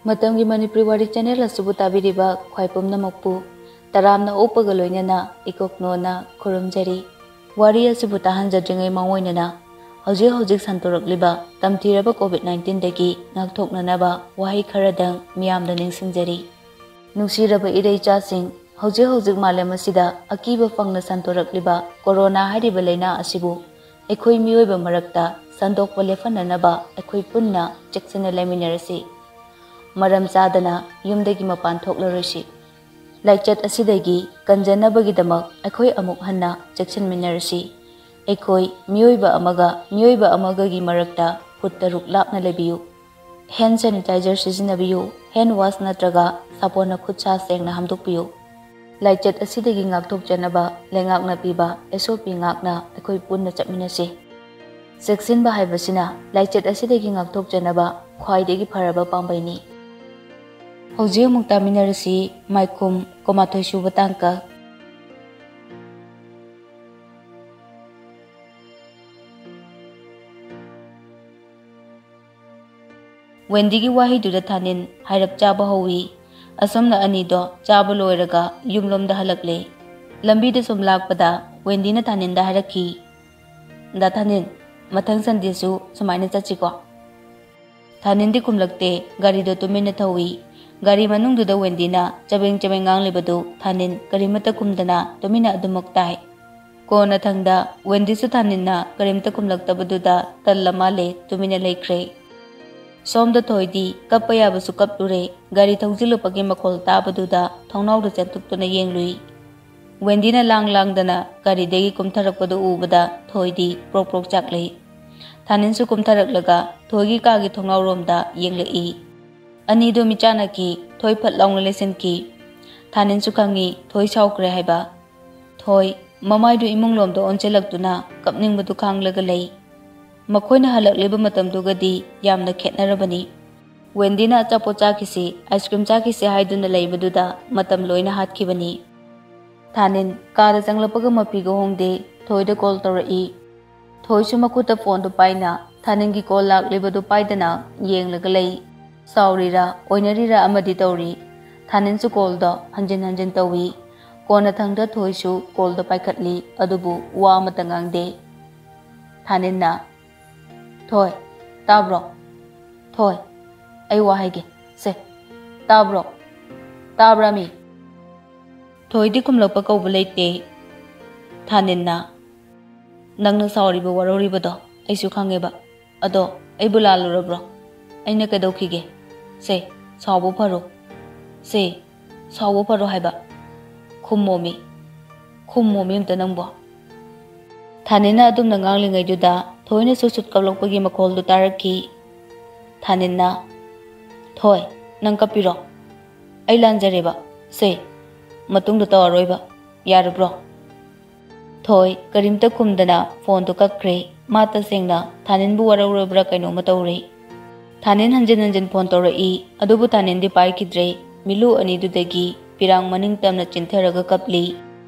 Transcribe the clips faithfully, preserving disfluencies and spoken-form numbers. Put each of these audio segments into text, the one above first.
ꯃꯇꯝꯒꯤ ꯃꯅꯤꯄꯨꯔꯤ ꯋꯥꯔꯤ ꯆꯦꯅꯦꯜ ꯑꯁꯤꯕꯨ ꯇꯥꯕꯤꯔꯤꯕ ꯈ꯭ꯋꯥꯏ ꯄꯨꯝꯅꯃꯛꯄꯨ ꯇꯔꯥꯝꯅ ꯑꯣꯛꯄꯒ ꯂꯣꯏꯅꯅ ꯏꯀꯣꯛꯅꯣꯅ ꯈꯨꯔꯨꯝꯖꯔꯤ꯫ ꯋꯥꯔꯤ ꯑꯁꯤꯕꯨ ꯇꯥꯍꯟꯖꯗ꯭ꯔꯤꯉꯩ ꯃꯥꯡꯑꯣꯏꯅꯅ ꯍꯧꯖꯤꯛ ꯍꯧꯖꯤꯛ ꯁꯟꯗꯣꯔꯛꯂꯤꯕ ꯇꯝꯊꯤꯔꯕ ꯀꯣꯚꯤꯗ ꯅꯥꯏꯟꯇꯤꯟꯗꯒꯤ ꯉꯥꯛꯊꯣꯛꯅꯅꯕ ꯋꯥꯍꯩ ꯈꯔꯗꯪ ꯃꯤꯌꯥꯝꯗ ꯅꯤꯡꯁꯤꯡꯖꯔꯤ꯫ ꯅꯨꯡꯁꯤꯔꯕ ꯏꯔꯩꯆꯥꯁꯤꯡ, ꯍꯧꯖꯤꯛ ꯍꯧꯖꯤꯛ ꯃꯥꯂꯦꯝ ꯑꯁꯤꯗ ꯑꯀꯤꯕ ꯐꯪꯅ ꯁꯟꯗꯣꯔꯛꯂꯤꯕ ꯀꯣꯔꯣꯅꯥ ꯍꯥꯏꯔꯤꯕ ꯂꯥꯏꯅꯥ ꯑꯁꯤꯕꯨ ꯑꯩꯈꯣꯏ ꯃꯤꯑꯣꯏꯕ ꯃꯔꯛꯇ ꯁꯟꯗꯣꯛꯄ ꯂꯦꯞꯍꯟꯅꯅꯕ ꯑꯩꯈꯣꯏ ꯄꯨꯟꯅ ꯆꯦꯛꯁꯤꯟꯅ ꯂꯩꯃꯤꯟꯅꯔꯁꯤ꯫ ꯃꯔꯝ ꯆꯥꯗꯅ ꯌꯨꯝꯗꯒꯤ ꯃꯄꯥꯟ ꯊꯣꯛꯂꯔꯣꯏꯁꯤ꯫ ꯂꯥꯏꯆꯠ ꯑꯁꯤꯗꯒꯤ ꯀꯟꯖꯅꯕꯒꯤꯗꯃꯛ ꯑꯩꯈꯣꯏ ꯑꯃꯨꯛ ꯍꯟꯅ ꯆꯦꯛꯁꯤꯟꯃꯤꯟꯅꯔꯁꯤ꯫ ꯑꯩꯈꯣꯏ ꯃꯤꯑꯣꯏꯕ ꯑꯃꯒ ꯃꯤꯑꯣꯏꯕ ꯑꯃꯒꯒꯤ ꯃꯔꯛꯇ ꯐꯨꯠ ꯇꯔꯨꯛ ꯂꯥꯞꯅ ꯂꯩꯕꯤꯌꯨ꯫ ꯍꯦꯟ ꯁꯦꯅꯤꯇꯥꯏꯖꯔ ꯁꯤꯖꯤꯟꯅꯕꯤꯌꯨ꯫ ꯍꯦꯟ ꯋꯥꯁ ꯅꯠꯇ꯭ꯔꯒ ꯁꯥꯄꯣꯟꯅ ꯈꯨꯠ ꯁꯥ ꯁꯦꯡꯅ ꯍꯥꯝꯗꯣꯛꯄꯤꯌꯨ꯫ ꯂꯥꯏꯆꯠ ꯑꯁꯤꯗꯒꯤ ꯉꯥꯛꯊꯣꯛꯆꯅꯕ ꯂꯩꯉꯥꯛꯅ ꯄꯤꯕ ꯑꯦꯁ ꯑꯣ ꯄꯤ ꯉꯥꯛꯅ ꯑꯩꯈꯣꯏ ꯄꯨꯟꯅ ꯆꯠꯃꯤꯟꯅꯁꯤ꯫ ꯆꯦꯛꯁꯤꯟꯕ ꯍꯥꯏꯕꯁꯤꯅ ꯂꯥꯏꯆꯠ ꯑꯁꯤꯗꯒꯤ ꯉꯥꯛꯊꯣꯛꯆꯅꯕ ꯈ꯭ꯋꯥꯏꯗꯒꯤ ꯐꯔꯕ ꯄꯥꯝꯕꯩꯅꯤ꯫ ꯍꯧꯖꯤꯛ ꯑꯃꯨꯛ ꯇꯥꯃꯤꯟꯅꯔꯁꯤ ꯃꯥꯏꯈꯨꯝ ꯀꯨꯟꯃꯥꯊꯣꯏ ꯁꯨꯕ ꯇꯥꯡꯀꯛ꯫ ꯋꯦꯟꯗꯤꯒꯤ ꯋꯥꯍꯩꯗꯨꯗ ꯊꯥꯅꯤꯟ ꯍꯥꯏꯔꯞ ꯆꯥꯕ ꯍꯧꯏ꯫ ꯑꯁꯨꯝꯅ ꯑꯅꯤꯗꯣ ꯆꯥꯕ ꯂꯣꯏꯔꯒ ꯌꯨꯝꯂꯣꯝꯗ ꯍꯜꯂꯛꯂꯦ꯫ ꯂꯝꯕꯤꯗ ꯁꯨꯝ ꯂꯥꯛꯄꯗ ꯋꯦꯟꯗꯤꯅ ꯊꯥꯅꯤꯟꯗ ꯍꯥꯏꯔꯛꯈꯤ, "ꯗꯥ ꯊꯥꯅꯤꯟ, ꯃꯊꯪ ꯁꯟꯗꯦꯁꯨ ꯁꯨꯃꯥꯏꯅ ꯆꯠꯁꯤꯀꯣ?" ꯊꯥꯅꯤꯟꯗꯤ ꯈꯨꯝꯂꯛꯇꯦ꯫ ꯒꯥꯔꯤꯗꯣ ꯇꯨꯃꯤꯟꯅ ꯊꯧꯏ꯫ ꯒꯥꯔꯤ ꯃꯅꯨꯡꯗꯨꯗ ꯋꯦꯟꯗꯤꯅ ꯆꯕꯦꯡ ꯆꯕꯦꯡ ꯉꯥꯡꯂꯤꯕꯗꯨ ꯊꯥꯅꯤꯟ ꯀꯔꯤꯃꯠꯇ ꯈꯨꯝꯗꯅ ꯇꯨꯃꯤꯟꯅ ꯑꯗꯨꯃꯛ ꯇꯥꯏ꯫ ꯀꯣꯟꯅꯊꯪꯗ ꯋꯦꯟꯗꯤꯁꯨ ꯊꯥꯅꯤꯟꯅ ꯀꯔꯤꯝꯇ ꯈꯨꯝꯂꯛꯇꯕꯗꯨꯗ ꯇꯜꯂ ꯃꯥꯜꯂꯦ, ꯇꯨꯃꯤꯟꯅ ꯂꯩꯈ꯭ꯔꯦ꯫ ꯁꯣꯝꯗ ꯊꯣꯏꯗꯤ ꯀꯞꯄ ꯌꯥꯕꯁꯨ ꯀꯞꯂꯨꯔꯦ꯫ ꯒꯥꯔꯤ ꯊꯧꯖꯤꯜꯂꯨꯕꯒꯤ ꯃꯈꯣꯜ ꯇꯥꯕꯗꯨꯗ ꯊꯣꯡꯅꯥꯎꯗ ꯆꯦꯟꯊꯣꯛꯇꯨꯅ ꯌꯦꯡꯂꯨꯏ꯫ ꯋꯦꯟꯗꯤꯅ ꯂꯥꯡ ꯂꯥꯡꯗꯅ ꯒꯥꯔꯤꯗꯒꯤ ꯀꯨꯝꯊꯔꯛꯄꯗꯨ ꯎꯕꯗ ꯊꯣꯏꯗꯤ ꯄ꯭ꯔꯣꯛ ꯄ꯭ꯔꯣꯛ ꯆꯥꯛꯂꯛꯏ꯫ ꯊꯥꯅꯤꯟꯁꯨ ꯀꯨꯝꯊꯔꯛꯂꯒ ꯊꯣꯏꯒꯤ ꯀꯥꯒꯤ ꯊꯣꯡꯅꯥꯎꯔꯣꯝꯗ ꯌꯦꯡꯂꯛꯏ꯫ ꯑꯅꯤꯗꯨ ꯃꯤꯆꯥꯟꯅꯈꯤ꯫ ꯊꯣꯏ ꯐꯠ ꯂꯥꯎꯅ ꯂꯩꯁꯤꯟꯈꯤ꯫ ꯊꯥꯅꯤꯟꯁꯨ ꯈꯪꯉꯤ ꯊꯣꯏ ꯁꯥꯎꯈ꯭ꯔꯦ ꯍꯥꯏꯕ꯫ ꯊꯣꯏ ꯃꯃꯥꯏꯗꯨ ꯏꯃꯨꯡꯂꯣꯝꯗ ꯑꯣꯟꯁꯤꯜꯂꯛꯇꯨꯅ ꯀꯞꯅꯤꯡꯕꯗꯨ ꯈꯥꯡꯂꯒ ꯂꯩ꯫ ꯃꯈꯣꯏꯅ ꯍꯜꯂꯛꯂꯤꯕ ꯃꯇꯝꯗꯨꯒꯗꯤ ꯌꯥꯝꯅ ꯈꯦꯠꯅꯔꯕꯅꯤ꯫ ꯋꯦꯟꯗꯤꯅ ꯑꯆꯥꯄꯣꯠ ꯆꯥꯈꯤꯁꯤ, ꯑꯥꯏꯁ ꯀ꯭ꯔꯤꯝ ꯆꯥꯈꯤꯁꯤ ꯍꯥꯏꯗꯨꯅ ꯂꯩꯕꯗꯨꯗ ꯃꯇꯝ ꯂꯣꯏꯅ ꯍꯥꯠꯈꯤꯕꯅꯤ꯫ ꯊꯥꯅꯤꯟ ꯀꯥꯗ ꯆꯪꯂꯛꯄꯒ ꯃꯄꯤꯒ ꯍꯣꯡꯗꯦ꯫ ꯊꯣꯏꯗ ꯀꯣꯜ ꯇꯧꯔꯛꯏ꯫ ꯊꯣꯏꯁꯨ ꯃꯈꯨꯠꯇ ꯐꯣꯟꯗꯨ ꯄꯥꯏꯅ ꯊꯥꯅꯤꯟꯒꯤ ꯀꯣꯜ ꯂꯥꯛꯂꯤꯕꯗꯨ ꯄꯥꯏꯗꯅ ꯌꯦꯡꯂꯒ ꯂꯩ꯫ ꯁꯥꯎꯔꯤꯔꯥ ꯑꯣꯏꯅꯔꯤꯔꯥ ꯑꯃꯗꯤ ꯇꯧꯔꯤ꯫ ꯊꯥꯅꯤꯟꯁꯨ ꯀꯣꯜꯗꯣ ꯍꯟꯖꯤꯟ ꯍꯟꯖꯤꯟ ꯇꯧꯏ꯫ ꯀꯣꯟꯅꯊꯪꯗ ꯊꯣꯏꯁꯨ ꯀꯣꯜꯗꯣ ꯄꯥꯏꯈꯠꯂꯤ, ꯑꯗꯨꯕꯨ ꯋꯥ ꯑꯃꯠꯇ ꯉꯥꯡꯗꯦ꯫ ꯊꯥꯅꯤꯟꯅ, "ꯊꯣꯏ, ꯇꯥꯕ꯭ꯔꯣ? ꯊꯣꯏ, ꯑꯩ ꯋꯥ ꯍꯥꯏꯒꯦ꯫ ꯁꯦ, ꯇꯥꯕ꯭ꯔꯣ? ꯇꯥꯕ꯭ꯔꯥꯃꯤ?" ꯊꯣꯏꯗꯤ ꯈꯨꯝꯂꯛꯄ ꯀꯧꯕ ꯂꯩꯇꯦ꯫ ꯊꯥꯅꯤꯟꯅ, "ꯅꯪꯅ ꯁꯥꯎꯔꯤꯕ ꯋꯥꯔꯧꯔꯤꯕꯗꯣ ꯑꯩꯁꯨ ꯈꯪꯉꯦꯕ꯫ ꯑꯗꯣ ꯑꯩꯕꯨ ꯂꯥꯜꯂꯨꯔꯕ꯭ꯔꯣ? ꯑꯩꯅ ꯀꯩꯗꯧꯈꯤꯒꯦ? ꯁꯦ, ꯁꯥꯎꯕ ꯐꯔꯣ꯫ ꯁꯦ, ꯁꯥꯎꯕ ꯐꯔꯣ ꯍꯥꯏꯕ꯫ ꯈꯨꯝꯃꯣꯃꯤ꯫ ꯈꯨꯝꯃꯣꯃꯤ ꯑꯝꯇ ꯅꯪꯕꯣ꯫" ꯊꯥꯅꯤꯟꯅ ꯑꯗꯨꯝꯅ ꯉꯥꯡꯂꯤꯉꯩꯗꯨꯗ ꯊꯣꯏꯅꯁꯨ ꯁꯨꯠ ꯀꯞꯂꯛꯄꯒꯤ ꯃꯈꯣꯜꯗꯨ ꯇꯥꯔꯛꯈꯤ꯫ ꯊꯥꯅꯤꯟꯅ, "ꯊꯣꯏ, ꯅꯪ ꯀꯞꯄꯤꯔꯣ? ꯑꯩ ꯂꯥꯟꯖꯔꯦꯕ꯫ ꯁꯦ, ꯃꯇꯨꯡꯗ ꯇꯧꯔꯔꯣꯏꯕ꯫ ꯌꯥꯔꯕ꯭ꯔꯣ?" ꯊꯣꯏ ꯀꯔꯤꯝꯇ ꯈꯨꯝꯗꯅ ꯐꯣꯟꯗꯨ ꯀꯛꯈ꯭ꯔꯦ꯫ ꯃꯥ ꯇꯁꯦꯡꯅ ꯊꯥꯅꯤꯟꯕꯨ ꯋꯥꯔꯧꯔꯕ꯭ꯔꯥ ꯀꯩꯅꯣꯝꯃ ꯇꯧꯔꯦ꯫ ꯊꯥꯅꯤꯟ ꯍꯟꯖꯤꯟ ꯍꯟꯖꯤꯟ ꯐꯣꯟ ꯇꯧꯔꯛꯏ, ꯑꯗꯨꯕꯨ ꯊꯥꯅꯤꯟꯗꯤ ꯄꯥꯏꯈꯤꯗ꯭ꯔꯦ꯫ ꯃꯤꯠꯂꯨ ꯑꯅꯤꯗꯨꯗꯒꯤ ꯄꯤꯔꯥꯡ ꯃꯅꯤꯡ ꯇꯝꯅ ꯆꯤꯟꯊꯔꯒ ꯀꯞꯂꯤ꯫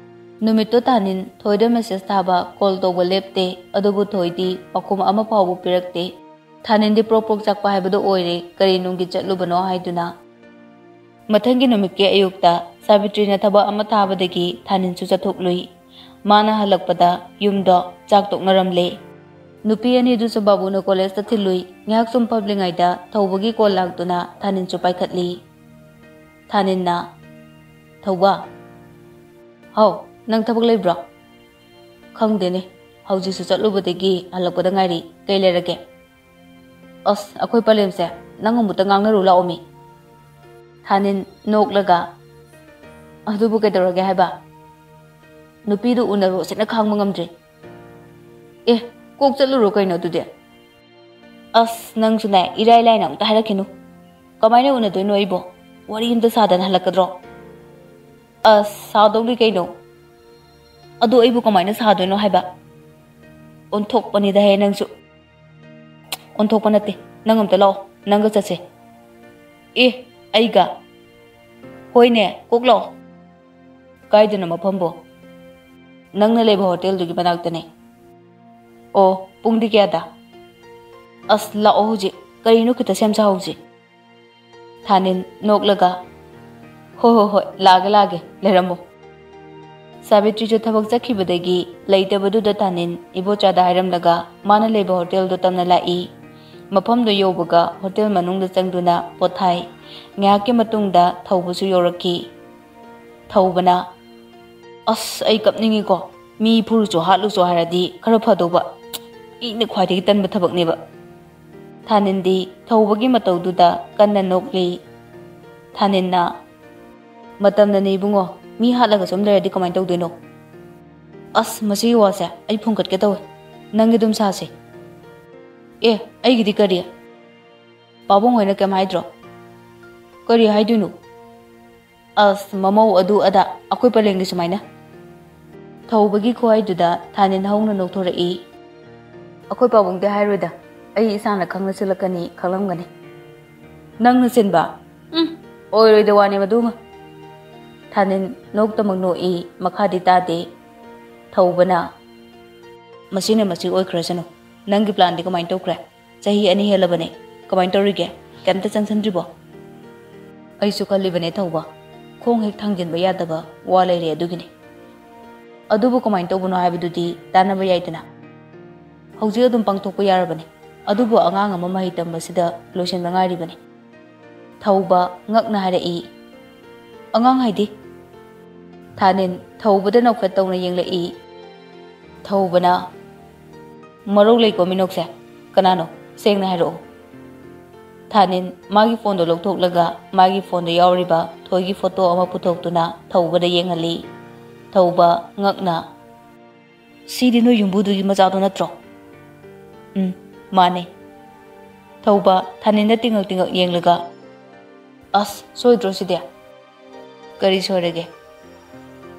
ꯅꯨꯃꯤꯠꯇꯣ ꯊꯥꯅꯤꯟ ꯊꯣꯏꯗ ꯃꯦꯁꯦꯖ ꯊꯥꯕ, ꯀꯣꯜ ꯇꯧꯕ ꯂꯦꯞꯇꯦ, ꯑꯗꯨꯕꯨ ꯊꯣꯏꯗꯤ ꯄꯥꯎꯈꯨꯝ ꯑꯃ ꯐꯥꯎꯕ ꯄꯤꯔꯛꯇꯦ꯫ ꯊꯥꯅꯤꯟꯗꯤ ꯄ꯭ꯔꯣꯛ ꯄ꯭ꯔꯣꯛ ꯆꯥꯛꯄ ꯍꯥꯏꯕꯗꯨ ꯑꯣꯏꯔꯦ, ꯀꯔꯤ ꯅꯨꯡꯒꯤ ꯆꯠꯂꯨꯕꯅꯣ ꯍꯥꯏꯗꯨꯅ꯫ ꯃꯊꯪꯒꯤ ꯅꯨꯃꯤꯠꯀꯤ ꯑꯌꯨꯛꯇ ꯁꯥꯕꯤꯇ꯭ꯔꯤꯅ ꯊꯕꯛ ꯑꯃ ꯊꯥꯕꯗꯒꯤ ꯊꯥꯅꯤꯟꯁꯨ ꯆꯠꯊꯣꯛꯂꯨꯏ꯫ ꯃꯥꯅ ꯍꯜꯂꯛꯄꯗ ꯌꯨꯝꯗꯣ ꯆꯥꯛ ꯇꯣꯛꯅꯔꯝꯂꯦ꯫ ꯅꯨꯄꯤ ꯑꯅꯤꯗꯨꯁꯨ ꯕꯥꯕꯨꯅ ꯀꯣꯂꯦꯖꯇ ꯊꯤꯜꯂꯨꯏ꯫ ꯉꯥꯏꯍꯥꯛ ꯁꯨꯝ ꯐꯝꯂꯤꯉꯩꯗ ꯊꯧꯕꯒꯤ ꯀꯣꯜ ꯂꯥꯛꯇꯨꯅ ꯊꯥꯅꯤꯟꯁꯨ ꯄꯥꯏꯈꯠꯂꯤ꯫ ꯊꯥꯅꯤꯟꯅ, "ꯊꯧꯕ?" "ꯍꯥꯎ, ꯅꯪ ꯊꯕꯛ ꯂꯩꯕ꯭ꯔꯣ?" "ꯈꯪꯗꯦꯅꯦ, ꯍꯧꯖꯤꯛꯁꯨ ꯆꯠꯂꯨꯕꯗꯒꯤ ꯍꯜꯂꯛꯄꯗ ꯉꯥꯏꯔꯤ꯫ ꯀꯩ ꯂꯩꯔꯒꯦ?" "ꯑꯁ, ꯑꯩꯈꯣꯏ ꯄꯂꯦꯝꯁꯦ ꯅꯪ ꯑꯃꯨꯛꯇ ꯉꯥꯡꯅꯔꯨ ꯂꯥꯛꯑꯣꯃꯤ꯫" ꯊꯥꯅꯤꯟ ꯅꯣꯛꯂꯒ, "ꯑꯗꯨꯕꯨ ꯀꯩꯗꯧꯔꯒꯦ ꯍꯥꯏꯕ? ꯅꯨꯄꯤꯗꯨ ꯎꯅꯔꯣ ꯁꯤꯅ ꯈꯥꯡꯕ ꯉꯝꯗ꯭ꯔꯦ꯫" "ꯑꯦ, ꯀꯣꯛ ꯆꯠꯂꯨꯔꯣ ꯀꯩꯅꯣ ꯑꯗꯨꯗꯤ꯫" "ꯑꯁ, ꯅꯪꯁꯨꯅꯦ, ꯏꯔꯥꯏ ꯂꯥꯏꯅ ꯑꯃꯨꯛꯇ ꯍꯥꯏꯔꯛꯈꯤꯅꯨ꯫ ꯀꯃꯥꯏꯅ ꯎꯅꯗꯣꯏꯅꯣ ꯑꯩꯕꯣ? ꯋꯥꯔꯤ ꯑꯝꯇ ꯁꯥꯗꯅ ꯍꯜꯂꯛꯀꯗ꯭ꯔꯣ?" "ꯑꯁ, ꯁꯥꯗꯧꯅꯤ ꯀꯩꯅꯣ꯫ ꯑꯗꯣ ꯑꯩꯕꯨ ꯀꯃꯥꯏꯅ ꯁꯥꯗꯣꯏꯅꯣ ꯍꯥꯏꯕ? ꯑꯣꯟꯊꯣꯛꯄꯅꯤꯗ ꯍꯦ ꯅꯪꯁꯨ꯫" "ꯑꯣꯟꯊꯣꯛꯄ ꯅꯠꯇꯦ, ꯅꯪ ꯑꯝꯇ ꯂꯥꯛꯑꯣ, ꯅꯪꯒ ꯆꯠꯁꯦ꯫" "ꯑꯦ, ꯑꯩꯒ?" "ꯍꯣꯏꯅꯦ, ꯀꯣꯛ ꯂꯥꯛꯑꯣ꯫" "ꯀꯥꯏꯗꯅꯣ ꯃꯐꯝꯕꯣ?" "ꯅꯪꯅ ꯂꯩꯕ ꯍꯣꯇꯦꯜꯗꯨꯒꯤ ꯃꯅꯥꯛꯇꯅꯦ꯫" "ꯑꯣ, ꯄꯨꯡꯗꯤ ꯀꯌꯥꯗ?" "ꯑꯁ, ꯂꯥꯛꯑꯣ ꯍꯧꯖꯤꯛ, ꯀꯔꯤꯅꯣ ꯈꯤꯇ ꯁꯦꯝ ꯁꯥꯍꯧꯁꯤ꯫" ꯊꯥꯅꯤꯟ ꯅꯣꯛꯂꯒ, "ꯍꯣꯏ, ꯍꯣꯏ, ꯍꯣꯏ, ꯂꯥꯛꯑꯒꯦ, ꯂꯥꯛꯑꯒꯦ, ꯂꯩꯔꯝꯃꯣ꯫" ꯁꯥꯕꯤꯇ꯭ꯔꯤꯁꯨ ꯊꯕꯛ ꯆꯠꯈꯤꯕꯗꯒꯤ ꯂꯩꯇꯕꯗꯨꯗ ꯊꯥꯅꯤꯟ ꯏꯕꯣꯆꯥꯗ ꯍꯥꯏꯔꯝꯂꯒ ꯃꯥꯅ ꯂꯩꯕ ꯍꯣꯇꯦꯜꯗꯣ ꯇꯝꯅ ꯂꯥꯛꯏ꯫ ꯃꯐꯝꯗꯣ ꯌꯧꯕꯒ ꯍꯣꯇꯦꯜ ꯃꯅꯨꯡꯗ ꯆꯪꯗꯨꯅ ꯄꯣꯊꯥꯏ꯫ ꯉꯥꯏꯍꯥꯛꯀꯤ ꯃꯇꯨꯡꯗ ꯊꯧꯕꯁꯨ ꯌꯧꯔꯛꯈꯤ꯫ ꯊꯧꯕꯅ, "ꯑꯁ, ꯑꯩ ꯀꯞꯅꯤꯡꯉꯤꯀꯣ꯫ ꯃꯤ ꯐꯨꯔꯨꯆꯣ ꯍꯥꯠꯂꯨꯆꯣ ꯍꯥꯏꯔꯗꯤ ꯈꯔ ꯐꯗꯧꯕ꯫ ꯑꯩꯅ ꯈ꯭ꯋꯥꯏꯗꯒꯤ ꯇꯟꯕ ꯊꯕꯛꯅꯦꯕ꯫" ꯊꯥꯅꯤꯟꯗꯤ ꯊꯧꯕꯒꯤ ꯃꯇꯧꯗꯨꯗ ꯀꯟꯅ ꯅꯣꯛꯂꯤ꯫ ꯊꯥꯅꯤꯟꯅ, "ꯃꯇꯝꯅꯅꯦ ꯏꯕꯨꯡꯉꯣ, ꯃꯤ ꯍꯥꯠꯂꯒ ꯁꯨꯝ ꯂꯩꯔꯗꯤ ꯀꯃꯥꯏꯅ ꯇꯧꯗꯣꯏꯅꯣ?" "ꯑꯁ, ꯃꯁꯤꯒꯤ ꯋꯥꯁꯦ ꯑꯩ ꯐꯨꯝꯒꯠꯀꯦ ꯇꯧꯋꯦ꯫ ꯅꯪꯒꯤ ꯑꯗꯨꯝ ꯁꯥꯁꯦ꯫" "ꯑꯦ, ꯑꯩꯒꯤꯗꯤ ꯀꯔꯤ? ꯄꯥꯕꯨꯡ ꯍꯣꯏꯅ ꯀꯩꯝ ꯍꯥꯏꯗ꯭ꯔꯣ?" "ꯀꯔꯤ ꯍꯥꯏꯗꯣꯏꯅꯣ? ꯑꯁ, ꯃꯃꯧ ꯑꯗꯨ ꯑꯗꯥ, ꯑꯩꯈꯣꯏ ꯄꯂꯦꯝꯒꯤ ꯁꯨꯃꯥꯏꯅ꯫" ꯊꯧꯕꯒꯤ ꯈꯨꯍꯥꯏꯗꯨꯗ ꯊꯥꯅꯤꯟ ꯍꯧꯅ ꯅꯣꯛꯊꯣꯔꯛꯏ꯫ "ꯑꯩꯈꯣꯏ ꯄꯥꯕꯨꯡꯗꯤ ꯍꯥꯏꯔꯣꯏꯗ, ꯑꯩ ꯏꯁꯥꯅ ꯈꯪꯅ ꯁꯤꯜꯂꯛꯀꯅꯤ, ꯈꯪꯂꯝꯒꯅꯤ꯫" "ꯅꯪꯅ ꯁꯤꯟꯕ? ꯎꯝ, ꯑꯣꯏꯔꯣꯏꯗ ꯋꯥꯅꯤ ꯃꯗꯨꯃ꯫" ꯊꯥꯅꯤꯟ ꯅꯣꯛꯇꯃꯛ ꯅꯣꯛꯏ, ꯃꯈꯥꯗꯤ ꯇꯥꯗꯦ꯫ ꯊꯧꯕꯅ, "ꯃꯁꯤꯅ ꯃꯁꯤ ꯑꯣꯏꯈ꯭ꯔꯁꯅꯨ, ꯅꯪꯒꯤ ꯄ꯭ꯂꯥꯟꯗꯤ ꯀꯃꯥꯏꯅ ꯇꯧꯈ꯭ꯔꯦ? ꯆꯍꯤ ꯑꯅꯤ ꯍꯦꯜꯂꯕꯅꯦ, ꯀꯃꯥꯏꯅ ꯇꯧꯔꯤꯒꯦ? ꯀꯩꯝꯇ ꯆꯪꯁꯤꯟꯗ꯭ꯔꯤꯕꯣ?" "ꯑꯩꯁꯨ ꯈꯜꯂꯤꯕꯅꯦ ꯊꯧꯕ, ꯈꯣꯡ ꯍꯦꯛ ꯊꯥꯡꯖꯤꯟꯕ ꯌꯥꯗꯕ ꯋꯥ ꯂꯩꯔꯦ, ꯑꯗꯨꯒꯤꯅꯦ꯫" "ꯑꯗꯨꯕꯨ ꯀꯃꯥꯏꯅ ꯇꯧꯕꯅꯣ ꯍꯥꯏꯕꯗꯨꯗꯤ ꯇꯥꯟꯅꯕ ꯌꯥꯏꯗꯅ꯫" "ꯍꯧꯖꯤꯛ ꯑꯗꯨꯝ ꯄꯥꯡꯊꯣꯛꯄ ꯌꯥꯔꯕꯅꯦ, ꯑꯗꯨꯕꯨ ꯑꯉꯥꯡ ꯑꯃ ꯃꯍꯩ ꯇꯝꯕꯁꯤꯗ ꯂꯣꯏꯁꯤꯟꯕ ꯉꯥꯏꯔꯤꯕꯅꯤ꯫" ꯊꯧꯕ ꯉꯛꯅ ꯍꯥꯏꯔꯛꯏ꯫ "ꯑꯉꯥꯡ ꯍꯥꯏꯗꯤ?" ꯊꯥꯅꯤꯟ ꯊꯧꯕꯗ ꯅꯣꯛꯐꯦꯠ ꯇꯧꯅ ꯌꯦꯡꯂꯛꯏ꯫ ꯊꯧꯕꯅ, "ꯃꯔꯧ ꯂꯩꯀꯣ ꯃꯤꯅꯣꯛꯁꯦ꯫ ꯀꯅꯥꯅꯣ? ꯁꯦꯡꯅ ꯍꯥꯏꯔꯛꯑꯣ꯫" ꯊꯥꯅꯤꯟ ꯃꯥꯒꯤ ꯐꯣꯟꯗꯣ ꯂꯧꯊꯣꯛꯂꯒ ꯃꯥꯒꯤ ꯐꯣꯟꯗ ꯌꯥꯎꯔꯤꯕ ꯊꯣꯏꯒꯤ ꯐꯣꯇꯣ ꯑꯃ ꯄꯨꯊꯣꯛꯇꯨꯅ ꯊꯧꯕꯗ ꯌꯦꯡꯍꯜꯂꯤ꯫ ꯊꯧꯕ ꯉꯛꯅ, "ꯁꯤꯗꯤ ꯅꯣꯏ ꯌꯨꯝꯕꯨꯗꯨꯒꯤ ꯃꯆꯥꯗꯣ ꯅꯠꯇ꯭ꯔꯣ?" "ꯎꯝ, ꯃꯥꯅꯦ꯫" ꯊꯧꯕ ꯊꯥꯅꯤꯟꯗ ꯇꯤꯡꯉꯛ ꯇꯤꯡꯉꯛ ꯌꯦꯡꯂꯒ, "ꯑꯁ, ꯁꯣꯏꯗ꯭ꯔꯣ ꯁꯤꯗꯤ?" "ꯀꯔꯤ ꯁꯣꯏꯔꯒꯦ?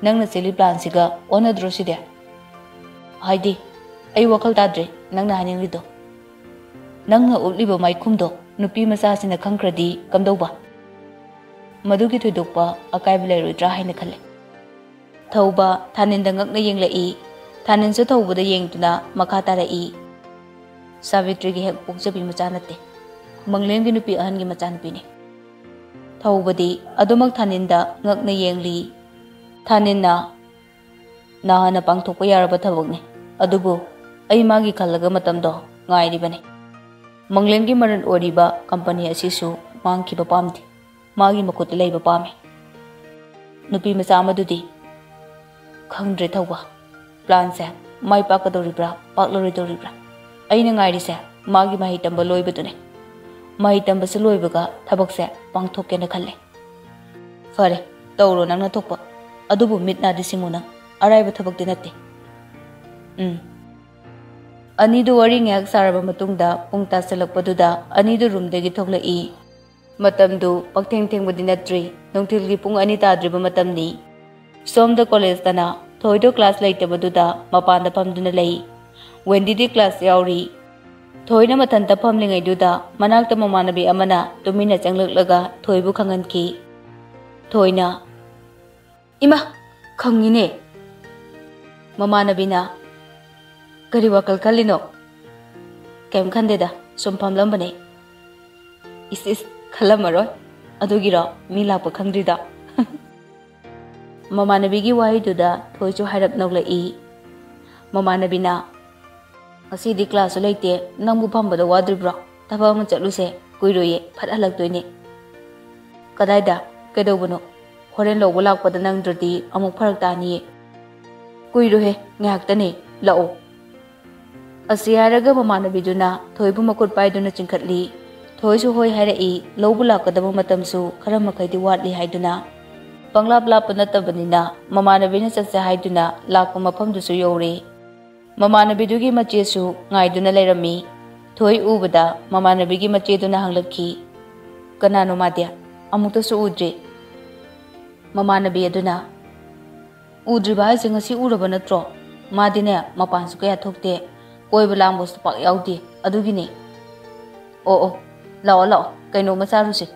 ꯅꯪꯅ ꯆꯦꯜꯂꯤ ꯄ꯭ꯂꯥꯟꯁꯤꯒ ꯑꯣꯟꯅꯗ꯭ꯔꯣ ꯁꯤꯗꯤ?" "ꯍꯥꯏꯗꯤ, ꯑꯩ ꯋꯥꯈꯜ ꯇꯥꯗ꯭ꯔꯦ ꯅꯪꯅ ꯍꯥꯏꯅꯤꯡꯂꯤꯗꯣ꯫ ꯅꯪꯅ ꯎꯠꯂꯤꯕ ꯃꯥꯏꯈꯨꯝꯗꯣ ꯅꯨꯄꯤ ꯃꯆꯥꯁꯤꯅ ꯈꯪꯈ꯭ꯔꯗꯤ ꯀꯝꯗꯧꯕ? ꯃꯗꯨꯒꯤ ꯊꯣꯏꯗꯣꯛꯄ ꯑꯀꯥꯏꯕ ꯂꯩꯔꯣꯏꯗ꯭ꯔꯥ ꯍꯥꯏꯅ ꯈꯜꯂꯦ꯫" ꯊꯧꯕ ꯊꯥꯅꯤꯟꯗ ꯉꯛꯅ ꯌꯦꯡꯂꯛꯏ꯫ ꯊꯥꯅꯤꯟꯁꯨ ꯊꯧꯕꯗ ꯌꯦꯡꯗꯨꯅ ꯃꯈꯥ ꯇꯥꯔꯛꯏ꯫ "ꯁꯥꯕꯤꯇ꯭ꯔꯤꯒꯤ ꯍꯦꯛ ꯄꯣꯛꯆꯕꯤ ꯃꯆꯥ ꯅꯠꯇꯦ꯫ ꯃꯪꯂꯦꯝꯒꯤ ꯅꯨꯄꯤ ꯑꯍꯟꯒꯤ ꯃꯆꯥꯅꯨꯄꯤꯅꯤ꯫" ꯊꯧꯕꯗꯤ ꯑꯗꯨꯃꯛ ꯊꯥꯅꯤꯟꯗ ꯉꯛꯅ ꯌꯦꯡꯂꯤ꯫ ꯊꯥꯅꯤꯟꯅ, "ꯅꯍꯥꯟꯅ ꯄꯥꯡꯊꯣꯛꯄ ꯌꯥꯔꯕ ꯊꯕꯛꯅꯤ, ꯑꯗꯨꯕꯨ ꯑꯩ ꯃꯥꯒꯤ ꯈꯜꯂꯒ ꯃꯇꯝꯗꯣ ꯉꯥꯏꯔꯤꯕꯅꯤ꯫ ꯃꯪꯂꯦꯟꯒꯤ ꯃꯔꯜ ꯑꯣꯏꯔꯤꯕ ꯀꯝꯄꯅꯤ ꯑꯁꯤꯁꯨ ꯃꯥꯡꯈꯤꯕ ꯄꯥꯝꯗꯦ, ꯃꯥꯒꯤ ꯃꯈꯨꯠꯇ ꯂꯩꯕ ꯄꯥꯝꯃꯤ꯫" ꯅꯨꯄꯤ ꯃꯆꯥ ꯑꯃꯗꯨꯗꯤ, "ꯈꯪꯗ꯭ꯔꯦ ꯊꯧꯕ, ꯄ꯭ꯂꯥꯟꯁꯦ ꯃꯥꯏ ꯄꯥꯛꯀꯗꯧꯔꯤꯕ꯭ꯔꯥ ꯄꯥꯛꯂꯔꯣꯏꯗꯧꯔꯤꯕ꯭ꯔꯥ? ꯑꯩꯅ ꯉꯥꯏꯔꯤꯁꯦ ꯃꯥꯒꯤ ꯃꯍꯩ ꯇꯝꯕ ꯂꯣꯏꯕꯗꯨꯅꯦ꯫ ꯃꯍꯩ ꯇꯝꯕꯁꯦ ꯂꯣꯏꯕꯒ ꯊꯕꯛꯁꯦ ꯄꯥꯡꯊꯣꯛꯀꯦꯅ ꯈꯜꯂꯦ꯫" "ꯐꯔꯦ, ꯇꯧꯔꯣ ꯅꯪꯅ ꯊꯣꯛꯄ꯫ ꯑꯗꯨꯕꯨ ꯃꯤꯠ ꯅꯥꯗꯤ ꯁꯤꯡꯉꯨ ꯅꯪ, ꯑꯔꯥꯏꯕ ꯊꯕꯛꯇꯤ ꯅꯠꯇꯦ꯫" ꯎꯝ꯫ ꯑꯅꯤꯗꯨ ꯋꯥꯔꯤ ꯉꯥꯏꯍꯥꯛ ꯁꯥꯔꯕ ꯃꯇꯨꯡꯗ ꯄꯨꯡ ꯇꯥꯁꯤꯜꯂꯛꯄꯗꯨꯗ ꯑꯅꯤꯗꯨ ꯔꯨꯝꯗꯒꯤ ꯊꯣꯛꯂꯛꯏ꯫ ꯃꯇꯝꯗꯨ ꯄꯪꯊꯦꯡ ꯊꯦꯡꯕꯗꯤ ꯅꯠꯇ꯭ꯔꯤ, ꯅꯨꯡꯊꯤꯜꯒꯤ ꯄꯨꯡ ꯑꯅꯤ ꯇꯥꯗ꯭ꯔꯤꯕ ꯃꯇꯝꯅꯤ꯫ ꯁꯣꯝꯗ ꯀꯣꯂꯦꯖꯇꯅ ꯊꯣꯏꯗꯣ ꯀ꯭ꯂꯥꯁ ꯂꯩꯇꯕꯗꯨꯗ ꯃꯄꯥꯟꯗ ꯐꯝꯗꯨꯅ ꯂꯩ꯫ ꯋꯦꯟꯗꯤꯗꯤ ꯀ꯭ꯂꯥꯁ ꯌꯥꯎꯔꯤ꯫ ꯊꯣꯏꯅ ꯃꯊꯟꯇ ꯐꯝꯂꯤꯉꯩꯗꯨꯗ ꯃꯅꯥꯛꯇ ꯃꯃꯥꯟꯅꯕꯤ ꯑꯃꯅ ꯇꯨꯃꯤꯟꯅ ꯆꯪꯂꯛꯂꯒ ꯊꯣꯏꯕꯨ ꯈꯪꯍꯟꯈꯤ꯫ ꯊꯣꯏꯅ, "ꯏꯃꯥ, ꯈꯪꯉꯤꯅꯦ!" ꯃꯃꯥꯟꯅꯕꯤꯅ, "ꯀꯔꯤ ꯋꯥꯈꯜ ꯈꯜꯂꯤꯅꯣ?" "ꯀꯩꯝ ꯈꯟꯗꯦꯗ, ꯁꯨꯝ ꯐꯝꯂꯝꯕꯅꯦ꯫" "ꯏꯁ ꯏꯁ, ꯈꯜꯂꯝꯃꯔꯣꯏ꯫ ꯑꯗꯨꯒꯤꯔꯣ ꯃꯤ ꯂꯥꯛꯄ ꯈꯪꯗ꯭ꯔꯤꯗꯣ?" ꯃꯃꯥꯟꯅꯕꯤꯒꯤ ꯋꯥꯍꯩꯗꯨꯗ ꯊꯣꯏꯁꯨ ꯍꯥꯏꯔꯞ ꯅꯣꯛꯂꯛꯏ꯫ ꯃꯃꯥꯟꯅꯕꯤꯅ, "ꯉꯁꯤꯗꯤ ꯀ꯭ꯂꯥꯁꯁꯨ ꯂꯩꯇꯦ, ꯅꯪꯕꯨ ꯐꯝꯕꯗ ꯋꯥꯗ꯭ꯔꯤꯕ꯭ꯔꯣ? ꯊꯕꯛ ꯑꯃ ꯆꯠꯂꯨꯁꯦ, ꯀꯨꯏꯔꯣꯏꯌꯦ, ꯐꯠ ꯍꯜꯂꯛꯇꯣꯏꯅꯦ꯫" "ꯀꯗꯥꯏꯗ? ꯀꯩꯗꯧꯕꯅꯣ? ꯍꯣꯔꯦꯟ ꯂꯧꯕ ꯂꯥꯛꯄꯗ ꯅꯪꯗ꯭ꯔꯗꯤ ꯑꯃꯨꯛ ꯐꯔꯛ ꯇꯥꯅꯤꯌꯦ꯫" "ꯀꯨꯏꯔꯣꯏꯍꯦ, ꯉꯥꯏꯍꯥꯛꯇꯅꯦ, ꯂꯥꯛꯑꯣ꯫" ꯑꯁꯤ ꯍꯥꯏꯔꯒ ꯃꯃꯥꯟꯅꯕꯤꯗꯨꯅ ꯊꯣꯏꯕꯨ ꯃꯈꯨꯠ ꯄꯥꯏꯗꯨꯅ ꯆꯤꯡꯈꯠꯂꯤ꯫ ꯊꯣꯏꯁꯨ ꯍꯣꯏ ꯍꯥꯏꯔꯛꯏ, ꯂꯧꯕ ꯂꯥꯛꯀꯗꯕ ꯃꯇꯝꯁꯨ ꯈꯔ ꯃꯈꯩꯗꯤ ꯋꯥꯠꯂꯤ ꯍꯥꯏꯗꯨꯅ꯫ ꯄꯪꯂꯥꯞ ꯂꯥꯞꯄ ꯅꯠꯇꯕꯅꯤꯅ ꯃꯃꯥꯟꯅꯕꯤꯅ ꯆꯠꯁꯦ ꯍꯥꯏꯗꯨꯅ ꯂꯥꯛꯄ ꯃꯐꯝꯗꯨꯁꯨ ꯌꯧꯔꯦ꯫ ꯃꯃꯥꯟꯅꯕꯤꯗꯨꯒꯤ ꯃꯆꯦꯁꯨ ꯉꯥꯏꯗꯨꯅ ꯂꯩꯔꯝꯃꯤ꯫ ꯊꯣꯏ ꯎꯕꯗ ꯃꯃꯥꯟꯅꯕꯤꯒꯤ ꯃꯆꯦꯗꯨꯅ ꯍꯪꯂꯛꯈꯤ, "ꯀꯅꯥꯅꯣ ꯃꯥꯗꯤ? ꯑꯃꯨꯛꯇꯁꯨ ꯎꯗ꯭ꯔꯤ꯫" ꯃꯃꯥꯟꯅꯕꯤ ꯑꯗꯨꯅ, "ꯎꯗ꯭ꯔꯤꯕ ꯍꯥꯏꯁꯦ ꯉꯁꯤ ꯎꯔꯕ ꯅꯠꯇ꯭ꯔꯣ? ꯃꯥꯗꯤꯅꯦ ꯃꯄꯥꯟꯁꯨ ꯀꯌꯥ ꯊꯣꯛꯇꯦ, ꯀꯣꯏꯕ ꯂꯥꯡꯕꯁꯨ ꯄꯥꯛ ꯌꯥꯎꯗꯦ, ꯑꯗꯨꯒꯤꯅꯦ꯫" "ꯑꯣ ꯑꯣ, ꯂꯥꯛꯑꯣ ꯂꯥꯛꯑꯣ, ꯀꯩꯅꯣꯝꯃ ꯆꯥꯔꯨꯁꯦ꯫"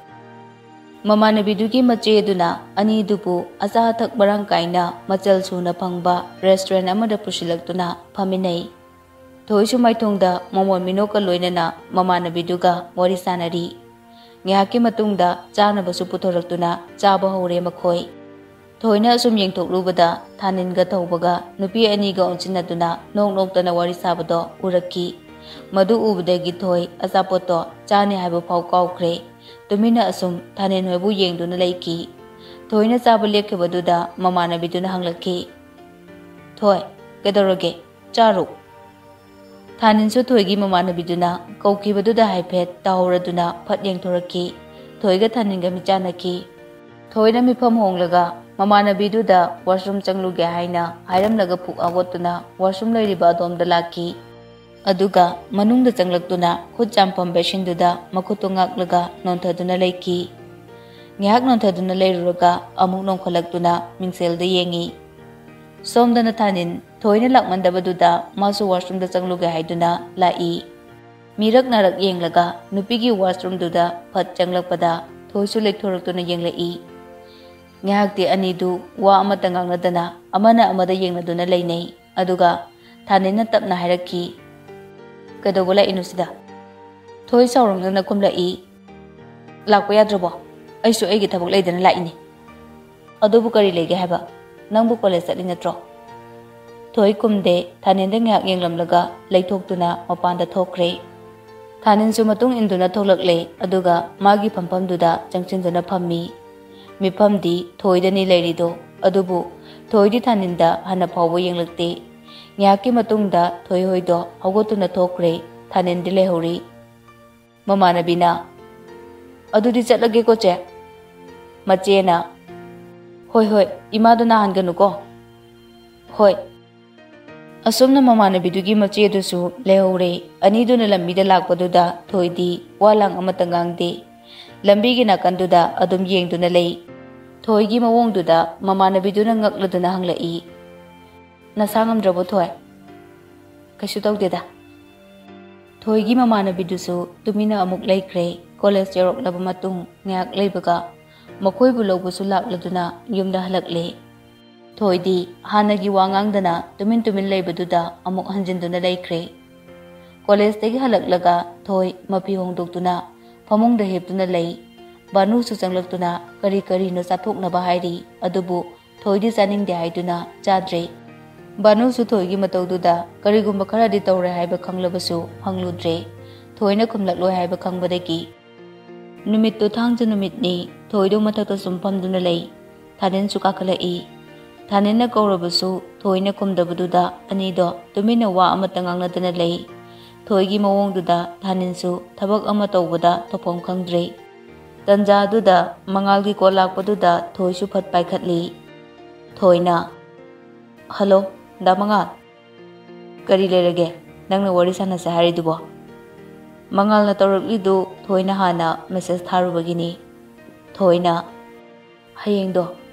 ꯃꯃꯥꯟꯅꯕꯤꯗꯨꯒꯤ ꯃꯆꯦ ꯑꯗꯨꯅ ꯑꯅꯤꯗꯨꯕꯨ ꯑꯆꯥ ꯑꯊꯛ ꯃꯔꯥꯡ ꯀꯥꯏꯅ ꯃꯆꯜ ꯁꯨꯅ ꯐꯪꯕ ꯔꯦꯁꯇꯨꯔꯦꯟ ꯑꯃꯗ ꯄꯨꯁꯤꯜꯂꯛꯇꯨꯅ ꯐꯝꯃꯤꯟꯅꯩ꯫ ꯊꯣꯏꯁꯨ ꯃꯥꯏꯊꯣꯡꯗ ꯃꯃꯣꯟ ꯃꯤꯅꯣꯛꯀ ꯂꯣꯏꯅꯅ ꯃꯃꯥꯟꯅꯕꯤꯗꯨꯒ ꯋꯥꯔꯤ ꯁꯥꯅꯔꯤ꯫ ꯉꯥꯏꯍꯥꯛꯀꯤ ꯃꯇꯨꯡꯗ ꯆꯥꯅꯕꯁꯨ ꯄꯨꯊꯣꯔꯛꯇꯨꯅ ꯆꯥꯕ ꯍꯧꯔꯦ ꯃꯈꯣꯏ꯫ ꯊꯣꯏꯅ ꯑꯁꯨꯝ ꯌꯦꯡꯊꯣꯛꯂꯨꯕꯗ ꯊꯥꯅꯤꯟꯒ ꯊꯧꯕꯒ ꯅꯨꯄꯤ ꯑꯅꯤꯒ ꯑꯣꯟꯁꯤꯟꯅꯗꯨꯅ ꯅꯣꯛ ꯅꯣꯛꯇꯅ ꯋꯥꯔꯤ ꯁꯥꯕꯗꯣ ꯎꯔꯛꯈꯤ꯫ ꯃꯗꯨ ꯎꯕꯗꯒꯤ ꯊꯣꯏ ꯑꯆꯥꯄꯣꯠꯇꯣ ꯆꯥꯅꯤ ꯍꯥꯏꯕ ꯐꯥꯎ ꯀꯥꯎꯈ꯭ꯔꯦ꯫ ꯇꯨꯃꯤꯟꯅ ꯑꯁꯨꯝ ꯊꯥꯅꯤꯟ ꯍꯣꯏꯕꯨ ꯌꯦꯡꯗꯨꯅ ꯂꯩꯈꯤ꯫ ꯊꯣꯏꯅ ꯆꯥꯕ ꯂꯦꯞꯈꯤꯕꯗꯨꯗ ꯃꯃꯥꯟꯅꯕꯤꯗꯨꯅ ꯍꯪꯂꯛꯈꯤ, "ꯊꯣꯏ, ꯀꯩꯗꯧꯔꯒꯦ? ꯆꯥꯔꯨ꯫" ꯊꯥꯅꯤꯟꯁꯨ ꯊꯣꯏꯒꯤ ꯃꯃꯥꯟꯅꯕꯤꯗꯨꯅ ꯀꯧꯈꯤꯕꯗꯨꯗ ꯍꯥꯏꯐꯦꯠ ꯇꯥꯍꯧꯔꯗꯨꯅ ꯐꯠ ꯌꯦꯡꯊꯣꯔꯛꯈꯤ꯫ ꯊꯣꯏꯒ ꯊꯥꯅꯤꯟꯒ ꯃꯤꯠꯆꯥꯟꯅꯈꯤ꯫ ꯊꯣꯏꯅ ꯃꯤꯐꯝ ꯍꯣꯡꯂꯒ ꯃꯃꯥꯟꯅꯕꯤꯗꯨꯗ washroom ꯆꯪꯂꯨꯒꯦ ꯍꯥꯏꯅ ꯍꯥꯏꯔꯝꯂꯒ ꯐꯨꯛ ꯍꯧꯒꯠꯇꯨꯅ washroom ꯂꯩꯔꯤꯕ ꯑꯗꯣꯝꯗ ꯂꯥꯛꯈꯤ꯫ ꯑꯗꯨꯒ ꯃꯅꯨꯡꯗ ꯆꯪꯂꯛꯇꯨꯅ ꯈꯨꯠ ꯆꯥꯝꯐꯝ basinꯗꯨꯗ ꯃꯈꯨꯠꯇꯨ ꯉꯥꯛꯂꯒ ꯅꯣꯟꯊꯗꯨꯅ ꯂꯩꯈꯤ꯫ ꯉꯥꯏꯍꯥꯛ ꯅꯣꯟꯊꯗꯨꯅ ꯂꯩꯔꯨꯔꯒ ꯑꯃꯨꯛ ꯅꯣꯡꯈꯠꯂꯛꯇꯨꯅ ꯃꯤꯡꯁꯦꯜꯗ ꯌꯦꯡꯉꯤ꯫ ꯁꯣꯝꯗꯅ ꯊꯥꯅꯤꯟ ꯊꯣꯏꯅ ꯂꯥꯛꯃꯟꯗꯕꯗꯨꯗ ꯃꯥꯁꯨ washroomꯗ ꯆꯪꯂꯨꯒꯦ ꯍꯥꯏꯗꯨꯅ ꯂꯥꯛꯏ꯫ ꯃꯤꯔꯛ ꯅꯥꯔꯛ ꯌꯦꯡꯂꯒ ꯅꯨꯄꯤꯒꯤ washroomꯗꯨꯗ ꯐꯠ ꯆꯪꯂꯛꯄꯗ ꯊꯣꯏꯁꯨ ꯂꯦꯛꯊꯣꯔꯛꯇꯨꯅ ꯌꯦꯡꯂꯛꯏ꯫ ꯉꯥꯏꯍꯥꯛꯇꯤ ꯑꯅꯤꯗꯨ ꯋꯥ ꯑꯃꯠꯇ ꯉꯥꯡꯅꯗꯅ ꯑꯃꯅ ꯑꯃꯗ ꯌꯦꯡꯅꯗꯨꯅ ꯂꯩꯅꯩ꯫ ꯑꯗꯨꯒ ꯊꯥꯅꯤꯟꯅ ꯇꯞꯅ ꯍꯥꯏꯔꯛꯈꯤ, "ꯀꯩꯗꯧꯕ ꯂꯥꯛꯏꯅꯣ ꯁꯤꯗ?" ꯊꯣꯏ ꯁꯥꯎꯔꯛꯅꯅ ꯈꯨꯝꯂꯛꯏ, "ꯂꯥꯛꯄ ꯌꯥꯗ꯭ꯔꯕꯣ? ꯑꯩꯁꯨ ꯑꯩꯒꯤ ꯊꯕꯛ ꯂꯩꯗꯅ ꯂꯥꯛꯏꯅꯤ꯫ ꯑꯗꯨꯕꯨ ꯀꯔꯤ ꯂꯩꯒꯦ ꯍꯥꯏꯕ? ꯅꯪꯕꯨ college ꯆꯠꯂꯤ ꯅꯠꯇ꯭ꯔꯣ?" ꯊꯣꯏ ꯈꯨꯝꯗꯦ꯫ ꯊꯥꯅꯤꯟꯗ ꯉꯥꯏꯍꯥꯛ ꯌꯦꯡꯂꯝꯂꯒ ꯂꯩꯊꯣꯛꯇꯨꯅ ꯃꯄꯥꯟꯗ ꯊꯣꯛꯈ꯭ꯔꯦ꯫ ꯊꯥꯅꯤꯟꯁꯨ ꯃꯇꯨꯡ ꯏꯟꯗꯨꯅ ꯊꯣꯛꯂꯛꯂꯦ꯫ ꯑꯗꯨꯒ ꯃꯥꯒꯤ ꯐꯝꯐꯝꯗꯨꯗ ꯆꯪꯁꯤꯟꯗꯨꯅ ꯐꯝꯃꯤ꯫ ꯃꯤꯐꯝꯗꯤ ꯊꯣꯏꯗꯅꯤ ꯂꯩꯔꯤꯗꯣ꯫ ꯑꯗꯨꯕꯨ ꯊꯣꯏꯗꯤ ꯊꯥꯅꯤꯟꯗ ꯍꯟꯅ ꯐꯥꯎꯕ ꯌꯦꯡꯂꯛꯇꯦ꯫ ꯉꯥꯏꯍꯥꯛꯀꯤ ꯃꯇꯨꯡꯗ ꯊꯣꯏ ꯍꯣꯏꯗꯣ ꯍꯧꯒꯠꯇꯨꯅ ꯊꯣꯛꯈ꯭ꯔꯦ꯫ ꯊꯥꯅꯤꯟꯗꯤ ꯂꯩꯍꯧꯔꯤ꯫ ꯃꯃꯥꯟꯅꯕꯤꯅ, "ꯑꯗꯨꯗꯤ ꯆꯠꯂꯒꯦꯀꯣ ꯆꯦ꯫" ꯃꯆꯦꯅ, "ꯍꯣꯏ ꯍꯣꯏ, ꯏꯃꯥꯗꯣ ꯅꯥꯍꯟꯒꯅꯨꯀꯣ꯫" "ꯍꯣꯏ꯫" ꯑꯁꯨꯝꯅ ꯃꯃꯥꯟꯅꯕꯤꯗꯨꯒꯤ ꯃꯆꯦꯗꯨꯁꯨ ꯂꯩꯍꯧꯔꯦ꯫ ꯑꯅꯤꯗꯨꯅ ꯂꯝꯕꯤꯗ ꯂꯥꯛꯄꯗꯨꯗ ꯊꯣꯏꯗꯤ ꯋꯥ ꯂꯥꯡ ꯑꯃꯠꯇ ꯉꯥꯡꯗꯦ꯫ ꯂꯝꯕꯤꯒꯤ ꯅꯥꯀꯟꯗꯨꯗ ꯑꯗꯨꯝ ꯌꯦꯡꯗꯨꯅ ꯂꯩ꯫ ꯊꯣꯏꯒꯤ ꯃꯑꯣꯡꯗꯨꯗ ꯃꯃꯥꯟꯅꯕꯤꯗꯨꯅ ꯉꯛꯂꯗꯨꯅ ꯍꯪꯂꯛꯏ, "ꯅꯁꯥ ꯉꯝꯗ꯭ꯔꯕꯣ ꯊꯣꯏ?" "ꯀꯩꯁꯨ ꯇꯧꯗꯦꯗ꯫" ꯊꯣꯏꯒꯤ ꯃꯃꯥꯟꯅꯕꯤꯗꯨꯁꯨ ꯇꯨꯃꯤꯟꯅ ꯑꯃꯨꯛ ꯂꯩꯈ꯭ꯔꯦ꯫ College ꯌꯧꯔꯛꯂꯕ ꯃꯇꯨꯡ ꯉꯥꯏꯍꯥꯛ ꯂꯩꯕꯒ ꯃꯈꯣꯏꯕꯨ ꯂꯧꯕꯁꯨ ꯂꯥꯛꯂꯗꯨꯅ ꯌꯨꯝꯗ ꯍꯜꯂꯛꯂꯦ꯫ ꯊꯣꯏꯗꯤ ꯍꯥꯟꯅꯒꯤ ꯋꯥ ꯉꯥꯡꯗꯅ ꯇꯨꯃꯤꯟ ꯇꯨꯃꯤꯟ ꯂꯩꯕꯗꯨꯗ ꯑꯃꯨꯛ ꯍꯟꯖꯤꯟꯗꯨꯅ ꯂꯩꯈ꯭ꯔꯦ꯫ Collegeꯇꯒꯤ ꯍꯜꯂꯛꯂꯒ ꯊꯣꯏ ꯃꯐꯤ ꯍꯣꯡꯗꯣꯛꯇꯨꯅ ꯐꯃꯨꯡꯗ ꯍꯤꯞꯇꯨꯅ ꯂꯩ꯫ ꯕꯥꯅꯨꯁꯨ ꯆꯪꯂꯛꯇꯨꯅ ꯀꯔꯤ ꯀꯔꯤꯅꯣ ꯆꯥꯊꯣꯛꯅꯕ ꯍꯥꯏꯔꯤ, ꯑꯗꯨꯕꯨ ꯊꯣꯏꯗꯤ ꯆꯥꯅꯤꯡꯗꯦ ꯍꯥꯏꯗꯨꯅ ꯆꯥꯗ꯭ꯔꯦ꯫ ꯕꯥꯅꯨꯁꯨ ꯊꯣꯏꯒꯤ ꯃꯇꯧꯗꯨꯗ ꯀꯔꯤꯒꯨꯝꯕ ꯈꯔꯗꯤ ꯇꯧꯔꯦ ꯍꯥꯏꯕ ꯈꯪꯂꯕꯁꯨ ꯍꯪꯂꯨꯗ꯭ꯔꯦ꯫ ꯊꯣꯏꯅ ꯈꯨꯝꯂꯛꯂꯣꯏ ꯍꯥꯏꯕ ꯈꯪꯕꯗꯒꯤ꯫ ꯅꯨꯃꯤꯠꯇꯨ ꯊꯥꯡꯖ ꯅꯨꯃꯤꯠꯅꯤ꯫ ꯊꯣꯏꯗꯣ ꯃꯊꯛꯇ ꯁꯨꯝ ꯐꯝꯗꯨꯅ ꯂꯩ꯫ ꯊꯥꯅꯤꯟꯁꯨ ꯀꯥꯈꯠꯂꯛꯏ꯫ ꯊꯥꯅꯤꯟꯅ ꯀꯧꯔꯕꯁꯨ ꯊꯣꯏꯅ ꯈꯨꯝꯗꯕꯗꯨꯗ ꯑꯅꯤꯗꯣ ꯇꯨꯃꯤꯟꯅ ꯋꯥ ꯑꯃꯠꯇ ꯉꯥꯡꯅꯗꯅ ꯂꯩ꯫ ꯊꯣꯏꯒꯤ ꯃꯑꯣꯡꯗꯨꯗ ꯊꯥꯅꯤꯟꯁꯨ ꯊꯕꯛ ꯑꯃ ꯇꯧꯕꯗ ꯇꯧꯐꯝ ꯈꯪꯗ꯭ꯔꯦ꯫ ꯇꯟꯖꯥꯗꯨꯗ ꯃꯉꯥꯜꯒꯤ ꯀꯣꯜ ꯂꯥꯛꯄꯗꯨꯗ ꯊꯣꯏꯁꯨ ꯐꯠ ꯄꯥꯏꯈꯠꯂꯤ꯫ ꯊꯣꯏꯅ, "ꯍꯜꯂꯣ, ꯗꯥ ꯃꯉꯥꯜ꯫ ꯀꯔꯤ ꯂꯩꯔꯒꯦ? ꯅꯪꯅ ꯋꯥꯔꯤ ꯁꯥꯟꯅꯁꯦ ꯍꯥꯏꯔꯤꯗꯨꯕꯣ?" ꯃꯉꯥꯜꯅ ꯇꯧꯔꯛꯂꯤꯗꯨ ꯊꯣꯏꯅ ꯍꯥꯟꯅ ꯃꯦꯁꯦꯖ ꯊꯥꯔꯨꯕꯒꯤꯅꯤ꯫ ꯊꯣꯏꯅ, "ꯍꯌꯦꯡꯗꯣ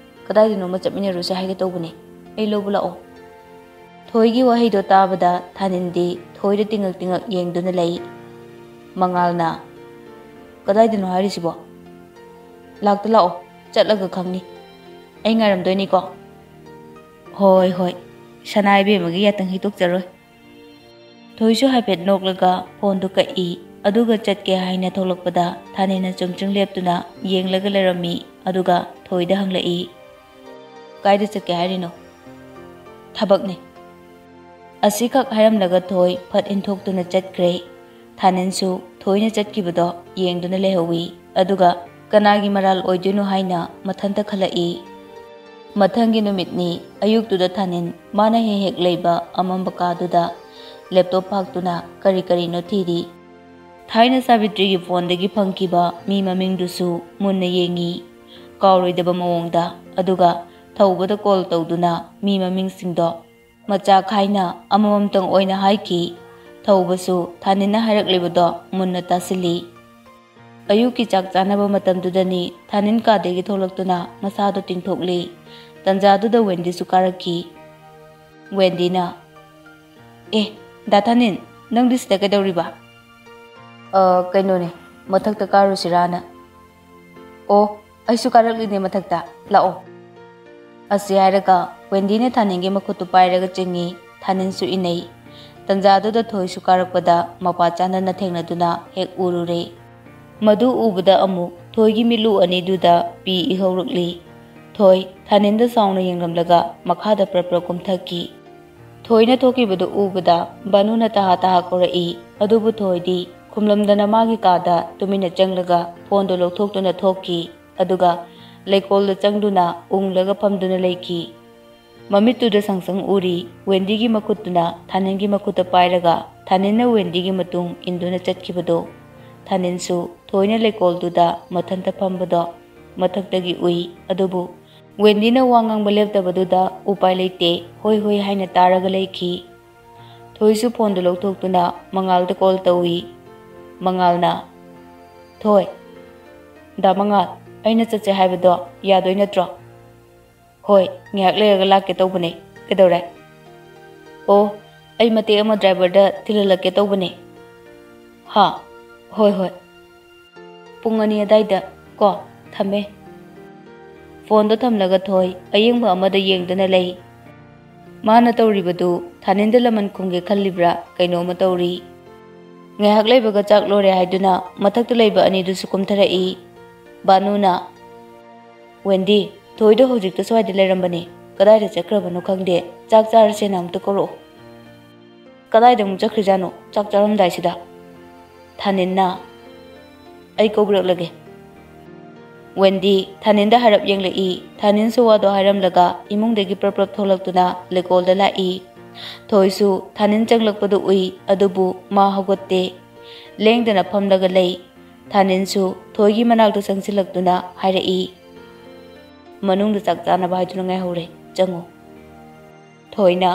ꯀꯗꯥꯏꯗꯅꯣꯃ ꯆꯠꯃꯤꯟꯅꯔꯨꯁꯦ ꯍꯥꯏꯒꯦ ꯇꯧꯕꯅꯦ꯫ ꯑꯩ ꯂꯧꯕ ꯂꯥꯛꯑꯣ?" ꯊꯣꯏꯒꯤ ꯋꯥꯍꯩꯗꯣ ꯇꯥꯕꯗ ꯊꯥꯅꯤꯟꯗꯤ ꯊꯣꯏꯗ ꯇꯤꯡꯉꯛ ꯇꯤꯡꯉꯛ ꯌꯦꯡꯗꯨꯅ ꯂꯩ꯫ ꯃꯉꯥꯜꯅ, "ꯀꯗꯥꯏꯗꯅꯣ ꯍꯥꯏꯔꯤꯁꯤꯕꯣ? ꯂꯥꯛꯇ ꯂꯥꯛꯑꯣ, ꯆꯠꯂꯒ ꯈꯪꯅꯤ꯫ ꯑꯩ ꯉꯥꯏꯔꯝꯗꯣꯏꯅꯤꯀꯣ?" "ꯍꯣꯏ, ꯍꯣꯏ, ꯁꯅꯥ ꯏꯕꯦꯝꯃꯒꯤ ꯌꯥꯇꯪ ꯍꯤꯛꯇꯣꯛꯆꯔꯣꯏ꯫" ꯊꯣꯏꯁꯨ ꯍꯥꯏꯐꯦꯠ ꯅꯣꯛꯂꯒ ꯐꯣꯟꯗꯨ ꯀꯛꯏ꯫ ꯑꯗꯨꯒ ꯆꯠꯀꯦ ꯍꯥꯏꯅ ꯊꯣꯛꯂꯛꯄꯗ ꯊꯥꯅꯤꯟꯅ ꯆꯨꯝꯆꯤꯡ ꯂꯦꯞꯇꯨꯅ ꯌꯦꯡꯂꯒ ꯂꯩꯔꯝꯃꯤ꯫ ꯑꯗꯨꯒ ꯊꯣꯏꯗ ꯍꯪꯂꯛꯏ, "ꯀꯥꯏꯗ ꯆꯠꯀꯦ ꯍꯥꯏꯔꯤꯅꯣ?" "ꯊꯕꯛꯅꯤ꯫" ꯑꯁꯤꯈꯛ ꯍꯥꯏꯔꯝꯂꯒ ꯊꯣꯏ ꯐꯠ ꯏꯟꯊꯣꯛꯇꯨꯅ ꯆꯠꯈ꯭ꯔꯦ꯫ ꯊꯥꯅꯤꯟꯁꯨ ꯊꯣꯏꯅ ꯆꯠꯈꯤꯕꯗꯣ ꯌꯦꯡꯗꯨꯅ ꯂꯩꯍꯧꯏ꯫ ꯑꯗꯨꯒ ꯀꯅꯥꯒꯤ ꯃꯔꯥꯜ ꯑꯣꯏꯗꯣꯏꯅꯣ ꯍꯥꯏꯅ ꯃꯊꯟꯇ ꯈꯜꯂꯛꯏ꯫ ꯃꯊꯪꯒꯤ ꯅꯨꯃꯤꯠꯅꯤ꯫ ꯑꯌꯨꯛꯇꯨꯗ ꯊꯥꯅꯤꯟ ꯃꯥꯅ ꯍꯦꯛ ꯍꯦꯛ ꯂꯩꯕ ꯑꯃꯝꯕ ꯀꯥꯗꯨꯗ ꯂꯦꯞꯇꯣꯞ ꯐꯥꯛꯇꯨꯅ ꯀꯔꯤ ꯀꯔꯤꯅꯣ ꯊꯤꯔꯤ꯫ ꯊꯥꯏꯅ ꯁꯥꯕꯤꯇ꯭ꯔꯤꯒꯤ ꯐꯣꯟꯗꯒꯤ ꯐꯪꯈꯤꯕ ꯃꯤ ꯃꯃꯤꯡꯗꯨꯁꯨ ꯃꯨꯟꯅ ꯌꯦꯡꯉꯤ, ꯀꯥꯎꯔꯣꯏꯗꯕ ꯃꯑꯣꯡꯗ꯫ ꯑꯗꯨꯒ ꯊꯧꯕꯗ ꯀꯣꯜ ꯇꯧꯗꯨꯅ ꯃꯤ ꯃꯃꯤꯡꯁꯤꯡꯗꯣ ꯃꯆꯥ ꯈꯥꯏꯅ ꯑꯃꯃꯝꯇꯪ ꯑꯣꯏꯅ ꯍꯥꯏꯈꯤ꯫ ꯊꯧꯕꯁꯨ ꯊꯥꯅꯤꯟꯅ ꯍꯥꯏꯔꯛꯂꯤꯕꯗꯣ ꯃꯨꯟꯅ ꯇꯥꯁꯤꯜꯂꯤ꯫ ꯑꯌꯨꯛꯀꯤ ꯆꯥꯛ ꯆꯥꯅꯕ ꯃꯇꯝꯗꯨꯗꯅꯤ ꯊꯥꯅꯤꯟ ꯀꯥꯗꯒꯤ ꯊꯣꯛꯂꯛꯇꯨꯅ ꯃꯁꯥꯗꯣ ꯇꯤꯡꯊꯣꯛꯂꯤ꯫ ꯇꯟꯖꯥꯗꯨꯗ ꯋꯦꯟꯗꯤꯁꯨ ꯀꯥꯔꯛꯈꯤ꯫ ꯋꯦꯟꯗꯤꯅ, "ꯑꯦ, ꯗꯥ ꯊꯥꯅꯤꯟ, ꯅꯪꯗꯤ ꯁꯤꯗ ꯀꯩꯗꯧꯔꯤꯕ?" "ꯑ, ꯀꯩꯅꯣꯅꯦ, ꯃꯊꯛꯇ ꯀꯥꯔꯨꯁꯤꯔꯥꯅ꯫" "ꯑꯣ, ꯑꯩꯁꯨ ꯀꯥꯔꯛꯂꯤꯅꯦ ꯃꯊꯛꯇ, ꯂꯥꯛꯑꯣ꯫" ꯑꯁꯤ ꯍꯥꯏꯔꯒ ꯋꯦꯟꯗꯤꯅ ꯊꯥꯅꯤꯟꯒꯤ ꯃꯈꯨꯠꯇꯨ ꯄꯥꯏꯔꯒ ꯆꯤꯡꯏ꯫ ꯊꯥꯅꯤꯟꯁꯨ ꯏꯟꯅꯩ꯫ ꯇꯟꯖꯥꯗꯨꯗ ꯊꯣꯏꯁꯨ ꯀꯥꯔꯛꯄꯗ ꯃꯄꯥ ꯆꯥꯅꯅ ꯊꯦꯡꯅꯗꯨꯅ ꯍꯦꯛ ꯎꯔꯨꯔꯦ꯫ ꯃꯗꯨ ꯎꯕꯗ ꯑꯃꯨꯛ ꯊꯣꯏꯒꯤ ꯃꯤꯠꯂꯨ ꯑꯅꯤꯗꯨꯗ ꯄꯤ ꯏꯍꯧꯔꯛꯂꯤ꯫ ꯊꯣꯏ ꯊꯥꯅꯤꯟꯗ ꯆꯥꯎꯅ ꯌꯦꯡꯂꯝꯂꯒ ꯃꯈꯥꯗ ꯄ꯭ꯔꯞ ꯄ꯭ꯔꯞ ꯀꯨꯝꯊꯈꯤ꯫ ꯊꯣꯏꯅ ꯊꯣꯛꯈꯤꯕꯗꯨ ꯎꯕꯗ ꯕꯥꯅꯨꯅ ꯇꯍꯥ ꯇꯍꯥ ꯀꯧꯔꯛꯏ꯫ ꯑꯗꯨꯕꯨ ꯊꯣꯏꯗꯤ ꯈꯨꯝꯂꯝꯗꯅ ꯃꯥꯒꯤ ꯀꯥꯗ ꯇꯨꯃꯤꯟꯅ ꯆꯪꯂꯒ ꯐꯣꯟꯗꯨ ꯂꯧꯊꯣꯛꯇꯨꯅ ꯊꯣꯛꯈꯤ꯫ ꯑꯗꯨꯒ ꯂꯩꯀꯣꯜꯗ ꯆꯪꯗꯨꯅ ꯎꯪꯂꯒ ꯐꯝꯗꯨꯅ ꯂꯩꯈꯤ꯫ ꯃꯃꯤꯠꯇꯨꯗ ꯁꯪꯁꯪ ꯎꯔꯤ ꯋꯦꯟꯗꯤꯒꯤ ꯃꯈꯨꯠꯇꯨꯅ ꯊꯥꯅꯤꯟꯒꯤ ꯃꯈꯨꯠꯇ ꯄꯥꯏꯔꯒ ꯊꯥꯅꯤꯟꯅ ꯋꯦꯟꯗꯤꯒꯤ ꯃꯇꯨꯡ ꯏꯟꯗꯨꯅ ꯆꯠꯈꯤꯕꯗꯣ꯫ ꯊꯥꯅꯤꯟꯁꯨ ꯊꯣꯏꯅ ꯂꯩꯀꯣꯜꯗꯨꯗ ꯃꯊꯟꯇ ꯐꯝꯕꯗꯣ ꯃꯊꯛꯇꯒꯤ ꯎꯏ꯫ ꯑꯗꯨꯕꯨ ꯋꯦꯟꯗꯤꯅ ꯋꯥ ꯉꯥꯡꯕ ꯂꯦꯞꯇꯕꯗꯨꯗ ꯎꯄꯥꯏ ꯂꯩꯇꯦ, ꯍꯣꯏ ꯍꯣꯏ ꯍꯥꯏꯅ ꯇꯥꯔꯒ ꯂꯩꯈꯤ꯫ ꯊꯣꯏꯁꯨ ꯐꯣꯟꯗꯨ ꯂꯧꯊꯣꯛꯇꯨꯅ ꯃꯉꯥꯜꯗ ꯀꯣꯜ ꯇꯧꯏ꯫ ꯃꯉꯥꯜꯅ, "ꯊꯣꯏ, ꯗꯥ ꯃꯉꯥꯜ, ꯑꯩꯅ ꯆꯠꯁꯦ ꯍꯥꯏꯕꯗꯣ ꯌꯥꯗꯣꯏ ꯅꯠꯇ꯭ꯔꯣ?" "ꯍꯣꯏ, ꯉꯥꯏꯍꯥꯛ ꯂꯩꯔꯒ ꯂꯥꯛꯀꯦ ꯇꯧꯕꯅꯦ꯫ ꯀꯩꯗꯧꯔꯦ?" "ꯑꯣ, ꯑꯩ ꯃꯇꯦꯛ ꯑꯃ ꯗ꯭ꯔꯥꯏꯚꯔꯗ ꯊꯤꯜꯍꯜꯂꯛꯀꯦ ꯇꯧꯕꯅꯦ꯫" "ꯍꯥ? ꯍꯣꯏ, ꯍꯣꯏ꯫" "ꯄꯨꯡ ꯑꯅꯤ ꯑꯗꯥꯏꯗ ꯀꯣ, ꯊꯝꯃꯦ꯫" ꯐꯣꯟꯗꯣ ꯊꯝꯂꯒ ꯊꯣꯏ ꯑꯌꯦꯡꯕ ꯑꯃꯗ ꯌꯦꯡꯗꯨꯅ ꯂꯩ꯫ ꯃꯥꯅ ꯇꯧꯔꯤꯕꯗꯨ ꯊꯥꯅꯤꯟꯗ ꯂꯃꯟ ꯈꯨꯝꯒꯦ ꯈꯜꯂꯤꯕ꯭ꯔꯥ ꯀꯩꯅꯣꯝꯃ ꯇꯧꯔꯤ꯫ ꯉꯥꯏꯍꯥꯛ ꯂꯩꯕꯒ ꯆꯥꯛ ꯂꯣꯏꯔꯦ ꯍꯥꯏꯗꯨꯅ ꯃꯊꯛꯇ ꯂꯩꯕ ꯑꯅꯤꯗꯨꯁꯨ ꯀꯨꯝꯊꯔꯛꯏ꯫ ꯕꯥꯅꯨꯅ, "ꯋꯦꯟꯗꯤ, ꯊꯣꯏꯗꯣ ꯍꯧꯖꯤꯛꯇ ꯁ꯭ꯋꯥꯏꯗ ꯂꯩꯔꯝꯕꯅꯤ꯫ ꯀꯗꯥꯏꯗ ꯆꯠꯈ꯭ꯔꯕꯅꯣ ꯈꯪꯗꯦ꯫ ꯆꯥꯛ ꯆꯥꯔꯁꯦꯅ ꯑꯃꯨꯛꯇ ꯀꯧꯔꯛꯑꯣ꯫" "ꯀꯗꯥꯏꯗ ꯑꯃꯨꯛ ꯆꯠꯈ꯭ꯔꯤꯖꯥꯠꯅꯣ ꯆꯥꯛ ꯆꯥꯔꯝꯗꯥꯏꯁꯤꯗ?" ꯊꯥꯅꯤꯟꯅ, "ꯑꯩ ꯀꯧꯕꯤꯔꯛꯂꯒꯦ꯫" ꯋꯦꯟꯗꯤ ꯊꯥꯅꯤꯟꯗ ꯍꯥꯏꯔꯞ ꯌꯦꯡꯂꯛꯏ꯫ ꯊꯥꯅꯤꯟꯁꯨ ꯋꯥꯗꯣ ꯍꯥꯏꯔꯝꯂꯒ ꯏꯃꯨꯡꯗꯒꯤ ꯄ꯭ꯔꯞ ꯄ꯭ꯔꯞ ꯊꯣꯛꯂꯛꯇꯨꯅ ꯂꯩꯀꯣꯜꯗ ꯂꯥꯛꯏ꯫ ꯊꯣꯏꯁꯨ ꯊꯥꯅꯤꯟ ꯆꯪꯂꯛꯄꯗꯨ ꯎꯏ, ꯑꯗꯨꯕꯨ ꯃꯥ ꯍꯧꯒꯠꯇꯦ꯫ ꯂꯦꯡꯗꯅ ꯐꯝꯂꯒ ꯂꯩ꯫ ꯊꯥꯅꯤꯟꯁꯨ ꯊꯣꯏꯒꯤ ꯃꯅꯥꯛꯇ ꯆꯪꯁꯤꯜꯂꯛꯇꯨꯅ ꯍꯥꯏꯔꯛꯏ, "ꯃꯅꯨꯡꯗ ꯆꯥꯛ ꯆꯥꯅꯕ ꯍꯥꯏꯗꯨꯅ ꯉꯥꯏꯍꯧꯔꯦ, ꯆꯪꯉꯨ꯫" ꯊꯣꯏꯅ,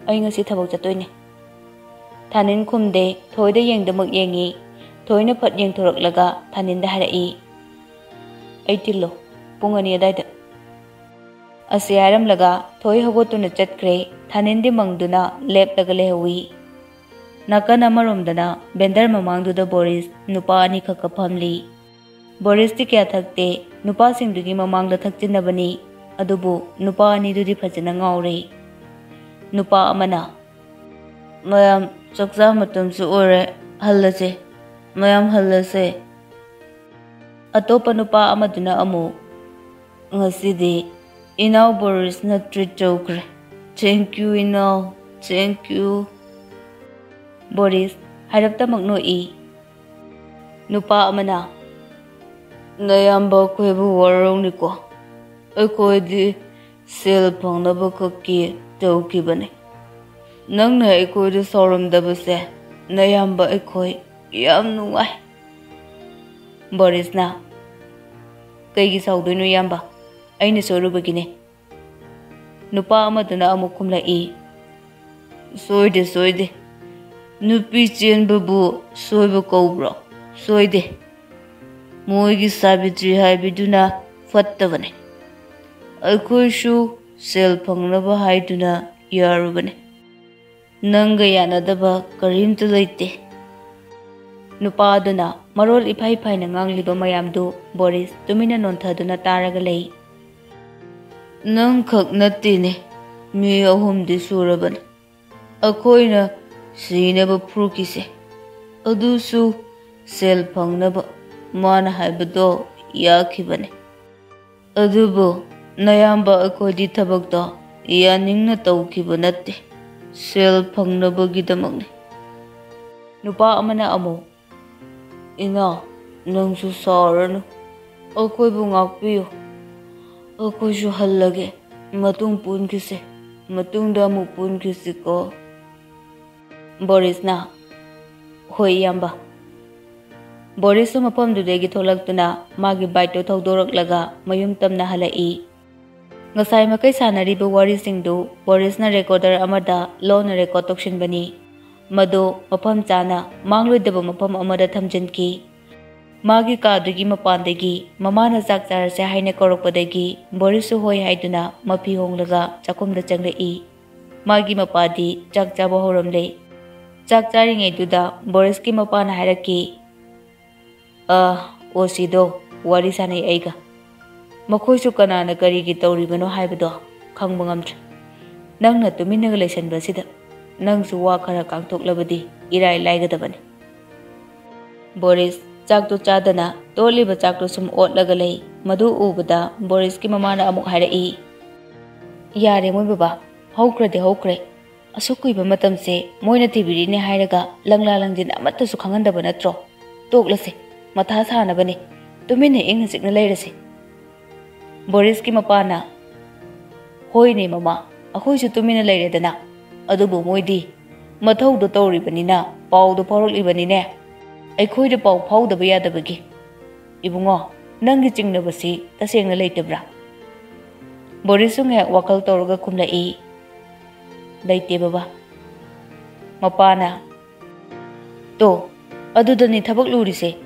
"ꯑꯩ ꯉꯁꯤ ꯊꯕꯛ ꯆꯠꯇꯣꯏꯅꯦ꯫" ꯊꯥꯅꯤꯟ ꯈꯨꯝꯗꯦ, ꯊꯣꯏꯗ ꯌꯦꯡꯗꯃꯛ ꯌꯦꯡꯉꯤ꯫ ꯊꯣꯏꯅ ꯐꯠ ꯌꯦꯡꯊꯣꯔꯛꯂꯒ ꯊꯥꯅꯤꯟꯗ ꯍꯥꯏꯔꯛꯏ, "ꯑꯩ ꯊꯤꯜꯂꯣ, ꯄꯨꯡ ꯑꯅꯤ ꯑꯗꯥꯏꯗ꯫" ꯑꯁꯤ ꯍꯥꯏꯔꯝꯂꯒ ꯊꯣꯏ ꯍꯧꯒꯠꯇꯨꯅ ꯆꯠꯈ꯭ꯔꯦ꯫ ꯊꯥꯅꯤꯟꯗꯤ ꯃꯪꯗꯨꯅ ꯂꯦꯞꯂꯒ ꯂꯩꯍꯧꯏ꯫ ꯅꯥꯀꯟ ꯑꯃꯔꯣꯝꯗꯅ ꯚꯦꯟꯗꯔ ꯃꯃꯥꯡꯗꯨꯗ ꯕꯣꯔꯤꯁ ꯅꯨꯄꯥ ꯑꯅꯤꯈꯛꯀ ꯐꯝꯂꯤ꯫ ꯕꯣꯔꯤꯁꯇꯤ ꯀꯌꯥ ꯊꯛꯇꯦ, ꯅꯨꯄꯥꯁꯤꯡꯗꯨꯒꯤ ꯃꯃꯥꯡꯗ ꯊꯛꯆꯤꯟꯅꯕꯅꯤ꯫ ꯑꯗꯨꯕꯨ ꯅꯨꯄꯥ ꯑꯅꯤꯗꯨꯗꯤ ꯐꯖꯅ ꯉꯥꯎꯔꯦ꯫ ꯅꯨꯄꯥ ꯑꯃꯅ, "ꯃꯌꯥꯝ, ꯆꯥꯛꯆꯥ ꯃꯇꯝꯁꯨ ꯑꯣꯏꯔꯦ, ꯍꯜꯂꯁꯦ꯫" ꯃꯌꯥꯝ ꯍꯜꯂꯁꯦ꯫ ꯑꯇꯣꯞꯄ ꯅꯨꯄꯥ ꯑꯃꯗꯨꯅ ꯑꯃꯨꯛ, "ꯉꯁꯤꯗꯤ ꯏꯅꯥꯎ ꯕꯣꯔꯤꯁꯅ treat ꯇꯧꯈ꯭ꯔꯦ꯫ Thank you, ꯏꯅꯥꯎ, thank you꯫" ꯕꯣꯔꯤꯁ ꯍꯥꯏꯔꯞꯇꯃꯛ ꯅꯣꯛꯏ꯫ ꯅꯨꯄꯥ ꯑꯃꯅ, "ꯅꯌꯥꯝꯕ ꯑꯩꯈꯣꯏꯕꯨ ꯋꯥꯔꯧꯅꯤꯀꯣ꯫ ꯑꯩꯈꯣꯏꯗꯤ ꯁꯦꯜ ꯐꯪꯅꯕ ꯈꯛꯀꯤ ꯇꯧꯈꯤꯕꯅꯤ꯫ ꯅꯪꯅ ꯑꯩꯈꯣꯏꯗ ꯁꯥꯎꯔꯝꯗꯕꯁꯦ ꯅꯌꯥꯝꯕ ꯑꯩꯈꯣꯏ ꯌꯥꯝ ꯅꯨꯡꯉꯥꯏ꯫" ꯕꯣꯔꯤꯁꯅ, "ꯀꯩꯒꯤ ꯁꯥꯎꯗꯣꯏꯅꯣ ꯏꯌꯥꯝꯕ? ꯑꯩꯅ ꯁꯣꯏꯔꯨꯕꯒꯤꯅꯦ꯫" ꯅꯨꯄꯥ ꯑꯃꯗꯨꯅ ꯑꯃꯨꯛ ꯈꯨꯝꯂꯛꯏ, "ꯁꯣꯏꯗꯦ, ꯁꯣꯏꯗꯦ꯫ ꯅꯨꯄꯤ ꯆꯦꯟꯕꯕꯨ ꯁꯣꯏꯕ ꯀꯧꯕ꯭ꯔꯣ? ꯁꯣꯏꯗꯦ꯫ ꯃꯣꯏꯒꯤ ꯁꯥꯕꯤꯇ꯭ꯔꯤ ꯍꯥꯏꯕꯤꯗꯨꯅ ꯐꯠꯇꯕꯅꯦ꯫ ꯑꯩꯈꯣꯏꯁꯨ ꯁꯦꯜ ꯐꯪꯅꯕ ꯍꯥꯏꯗꯨꯅ ꯌꯥꯔꯨꯕꯅꯦ꯫ ꯅꯪꯒ ꯌꯥꯅꯗꯕ ꯀꯔꯤꯝꯇ ꯂꯩꯇꯦ꯫" ꯅꯨꯄꯥ ꯑꯗꯨꯅ ꯃꯔꯣꯜ ꯏꯐꯥꯏ ꯐꯥꯏꯅ ꯉꯥꯡꯂꯤꯕ ꯃꯌꯥꯝꯗꯨ ꯕꯣꯔꯤꯁ ꯇꯨꯃꯤꯟꯅ ꯅꯣꯟꯊꯗꯨꯅ ꯇꯥꯔꯒ ꯂꯩ꯫ "ꯅꯪꯈꯛ ꯅꯠꯇꯦꯅꯦ, ꯃꯤ ꯑꯍꯨꯝꯗꯤ ꯁꯨꯔꯕꯅꯦ ꯑꯩꯈꯣꯏꯅ ꯁꯤꯅꯕ ꯐꯨꯔꯛꯈꯤꯁꯦ꯫ ꯑꯗꯨꯁꯨ ꯁꯦꯜ ꯐꯪꯅꯕ ꯃꯥꯅ ꯍꯥꯏꯕꯗꯣ ꯌꯥꯈꯤꯕꯅꯦ꯫ ꯑꯗꯨꯕꯨ ꯅꯌꯥꯝꯕ ꯑꯩꯈꯣꯏꯗꯤ ꯊꯕꯛꯇꯣ ꯌꯥꯅꯤꯡꯅ ꯇꯧꯈꯤꯕ ꯅꯠꯇꯦ, ꯁꯦꯜ ꯐꯪꯅꯕꯒꯤꯗꯃꯛꯅꯤ꯫" ꯅꯨꯄꯥ ꯑꯃꯅ ꯑꯃꯨꯛ, "ꯏꯅꯥꯎ, ꯅꯪꯁꯨ ꯁꯥꯎꯔꯅꯨ, ꯑꯩꯈꯣꯏꯕꯨ ꯉꯥꯛꯄꯤꯌꯨ꯫ ꯑꯩꯈꯣꯏꯁꯨ ꯍꯜꯂꯒꯦ, ꯃꯇꯨꯡ ꯄꯨꯟꯈꯤꯁꯦ, ꯃꯇꯨꯡꯗ ꯑꯃꯨꯛ ꯄꯨꯟꯈꯤꯁꯤꯀꯣ꯫" ꯕꯣꯔꯤꯁꯅ, "ꯍꯣꯏ ꯏꯌꯥꯝꯕ꯫" ꯕꯣꯔꯤꯁꯁꯨ ꯃꯐꯝꯗꯨꯗꯒꯤ ꯊꯣꯛꯂꯛꯇꯨꯅ ꯃꯥꯒꯤ ꯕꯥꯏꯛꯇꯨ ꯊꯧꯗꯣꯔꯛꯂꯒ ꯃꯌꯨꯝ ꯇꯝꯅ ꯍꯜꯂꯛꯏ꯫ ꯉꯁꯥꯏ ꯃꯈꯩ ꯁꯥꯟꯅꯔꯤꯕ ꯋꯥꯔꯤꯁꯤꯡꯗꯨ ꯕꯣꯔꯤꯁꯅ ꯔꯦꯀꯣꯔꯗꯔ ꯑꯃꯗ ꯂꯣꯟꯅ ꯔꯦꯀꯣꯔꯗ ꯇꯧꯁꯤꯟꯕꯅꯤ꯫ ꯃꯗꯨ ꯃꯐꯝ ꯆꯥꯅ ꯃꯥꯡꯂꯣꯏꯗꯕ ꯃꯐꯝ ꯑꯃꯗ ꯊꯝꯖꯤꯟꯈꯤ꯫ ꯃꯥꯒꯤ ꯀꯥꯗꯨꯒꯤ ꯃꯄꯥꯟꯗꯒꯤ ꯃꯃꯥꯅ ꯆꯥꯛ ꯆꯥꯔꯁꯦ ꯍꯥꯏꯅ ꯀꯧꯔꯛꯄꯗꯒꯤ ꯕꯣꯔꯤꯁꯁꯨ ꯍꯣꯏ ꯍꯥꯏꯗꯨꯅ ꯃꯐꯤ ꯍꯣꯡꯂꯒ ꯆꯥꯛꯈꯨꯝꯗ ꯆꯪꯂꯛꯏ꯫ ꯃꯥꯒꯤ ꯃꯄꯥꯗꯤ ꯆꯥꯛ ꯆꯥꯕ ꯍꯧꯔꯝꯂꯦ꯫ ꯆꯥꯛ ꯆꯥꯔꯤꯉꯩꯗꯨꯗ ꯕꯣꯔꯤꯁꯀꯤ ꯃꯄꯥꯅ ꯍꯥꯏꯔꯛꯈꯤ, "ꯑ, ꯑꯣꯁꯤꯗꯣ ꯋꯥꯔꯤ ꯁꯥꯟꯅꯩ ꯑꯩꯒ꯫ ꯃꯈꯣꯏꯁꯨ ꯀꯅꯥꯅ ꯀꯔꯤꯒꯤ ꯇꯧꯔꯤꯕꯅꯣ ꯍꯥꯏꯕꯗꯣ ꯈꯪꯕ ꯉꯝꯗ꯭ꯔꯦ꯫ ꯅꯪꯅ ꯇꯨꯃꯤꯟꯅꯒ ꯂꯩꯁꯟꯕꯁꯤꯗ ꯅꯪꯁꯨ ꯋꯥ ꯈꯔ ꯀꯥꯡꯊꯣꯛꯂꯕꯗꯤ ꯏꯔꯥꯏ ꯂꯥꯏꯒꯗꯕꯅꯤ꯫" ꯕꯣꯔꯤꯁ ꯆꯥꯛꯇꯨ ꯆꯥꯗꯅ ꯇꯣꯠꯂꯤꯕ ꯆꯥꯛꯇꯨ ꯁꯨꯝ ꯑꯣꯠꯂꯒ ꯂꯩ꯫ ꯃꯗꯨ ꯎꯕꯗ ꯕꯣꯔꯤꯁꯀꯤ ꯃꯃꯥꯅ ꯑꯃꯨꯛ ꯍꯥꯏꯔꯛꯏ, "ꯌꯥꯔꯦ ꯃꯣꯏ ꯕꯕꯥ, ꯍꯧꯈ꯭ꯔꯗꯤ ꯍꯧꯈ꯭ꯔꯦ꯫ ꯑꯁꯨꯛ ꯀꯨꯏꯕ ꯃꯇꯝꯁꯦ ꯃꯣꯏꯅ ꯊꯤꯕꯤꯔꯤꯅꯦ ꯍꯥꯏꯔꯒ ꯂꯪꯂꯥ ꯂꯪꯖꯤꯟ ꯑꯃꯠꯇꯁꯨ ꯈꯪꯍꯟꯗꯕ ꯅꯠꯇ꯭ꯔꯣ? ꯇꯣꯛꯂꯁꯦ, ꯃꯊꯥ ꯁꯥꯅꯕꯅꯦ꯫ ꯇꯨꯃꯤꯟꯅ ꯏꯪꯅ ꯆꯤꯛꯅ ꯂꯩꯔꯁꯦ꯫" ꯕꯣꯔꯤꯁꯀꯤ ꯃꯄꯥꯅ, "ꯍꯣꯏꯅꯦ ꯃꯃꯥ, ꯑꯩꯈꯣꯏꯁꯨ ꯇꯨꯃꯤꯟꯅ ꯂꯩꯔꯦꯗꯅ꯫ ꯑꯗꯨꯕꯨ ꯃꯣꯏꯗꯤ ꯃꯊꯧꯗꯣ ꯇꯧꯔꯤꯕꯅꯤꯅ ꯄꯥꯎꯗꯣ ꯐꯥꯎꯔꯛꯂꯤꯕꯅꯤꯅꯦ꯫ ꯑꯩꯈꯣꯏꯗ ꯄꯥꯎ ꯐꯥꯎꯗꯕ ꯌꯥꯗꯕꯒꯤ꯫ ꯏꯕꯨꯡꯉꯣ, ꯅꯪꯒꯤ ꯆꯤꯡꯅꯕꯁꯤ ꯇꯁꯦꯡꯅ ꯂꯩꯇꯕ꯭ꯔꯥ?" ꯕꯣꯔꯤꯁꯁꯨ ꯉꯥꯏꯍꯥꯛ ꯋꯥꯈꯜ ꯇꯧꯔꯒ ꯈꯨꯝꯂꯛꯏ, "ꯂꯩꯇꯦ ꯕꯕꯥ꯫" ꯃꯄꯥꯅ, "ꯇꯣ, ꯑꯗꯨꯗꯅꯤ ꯊꯕꯛ ꯂꯨꯔꯤꯁꯦ꯫"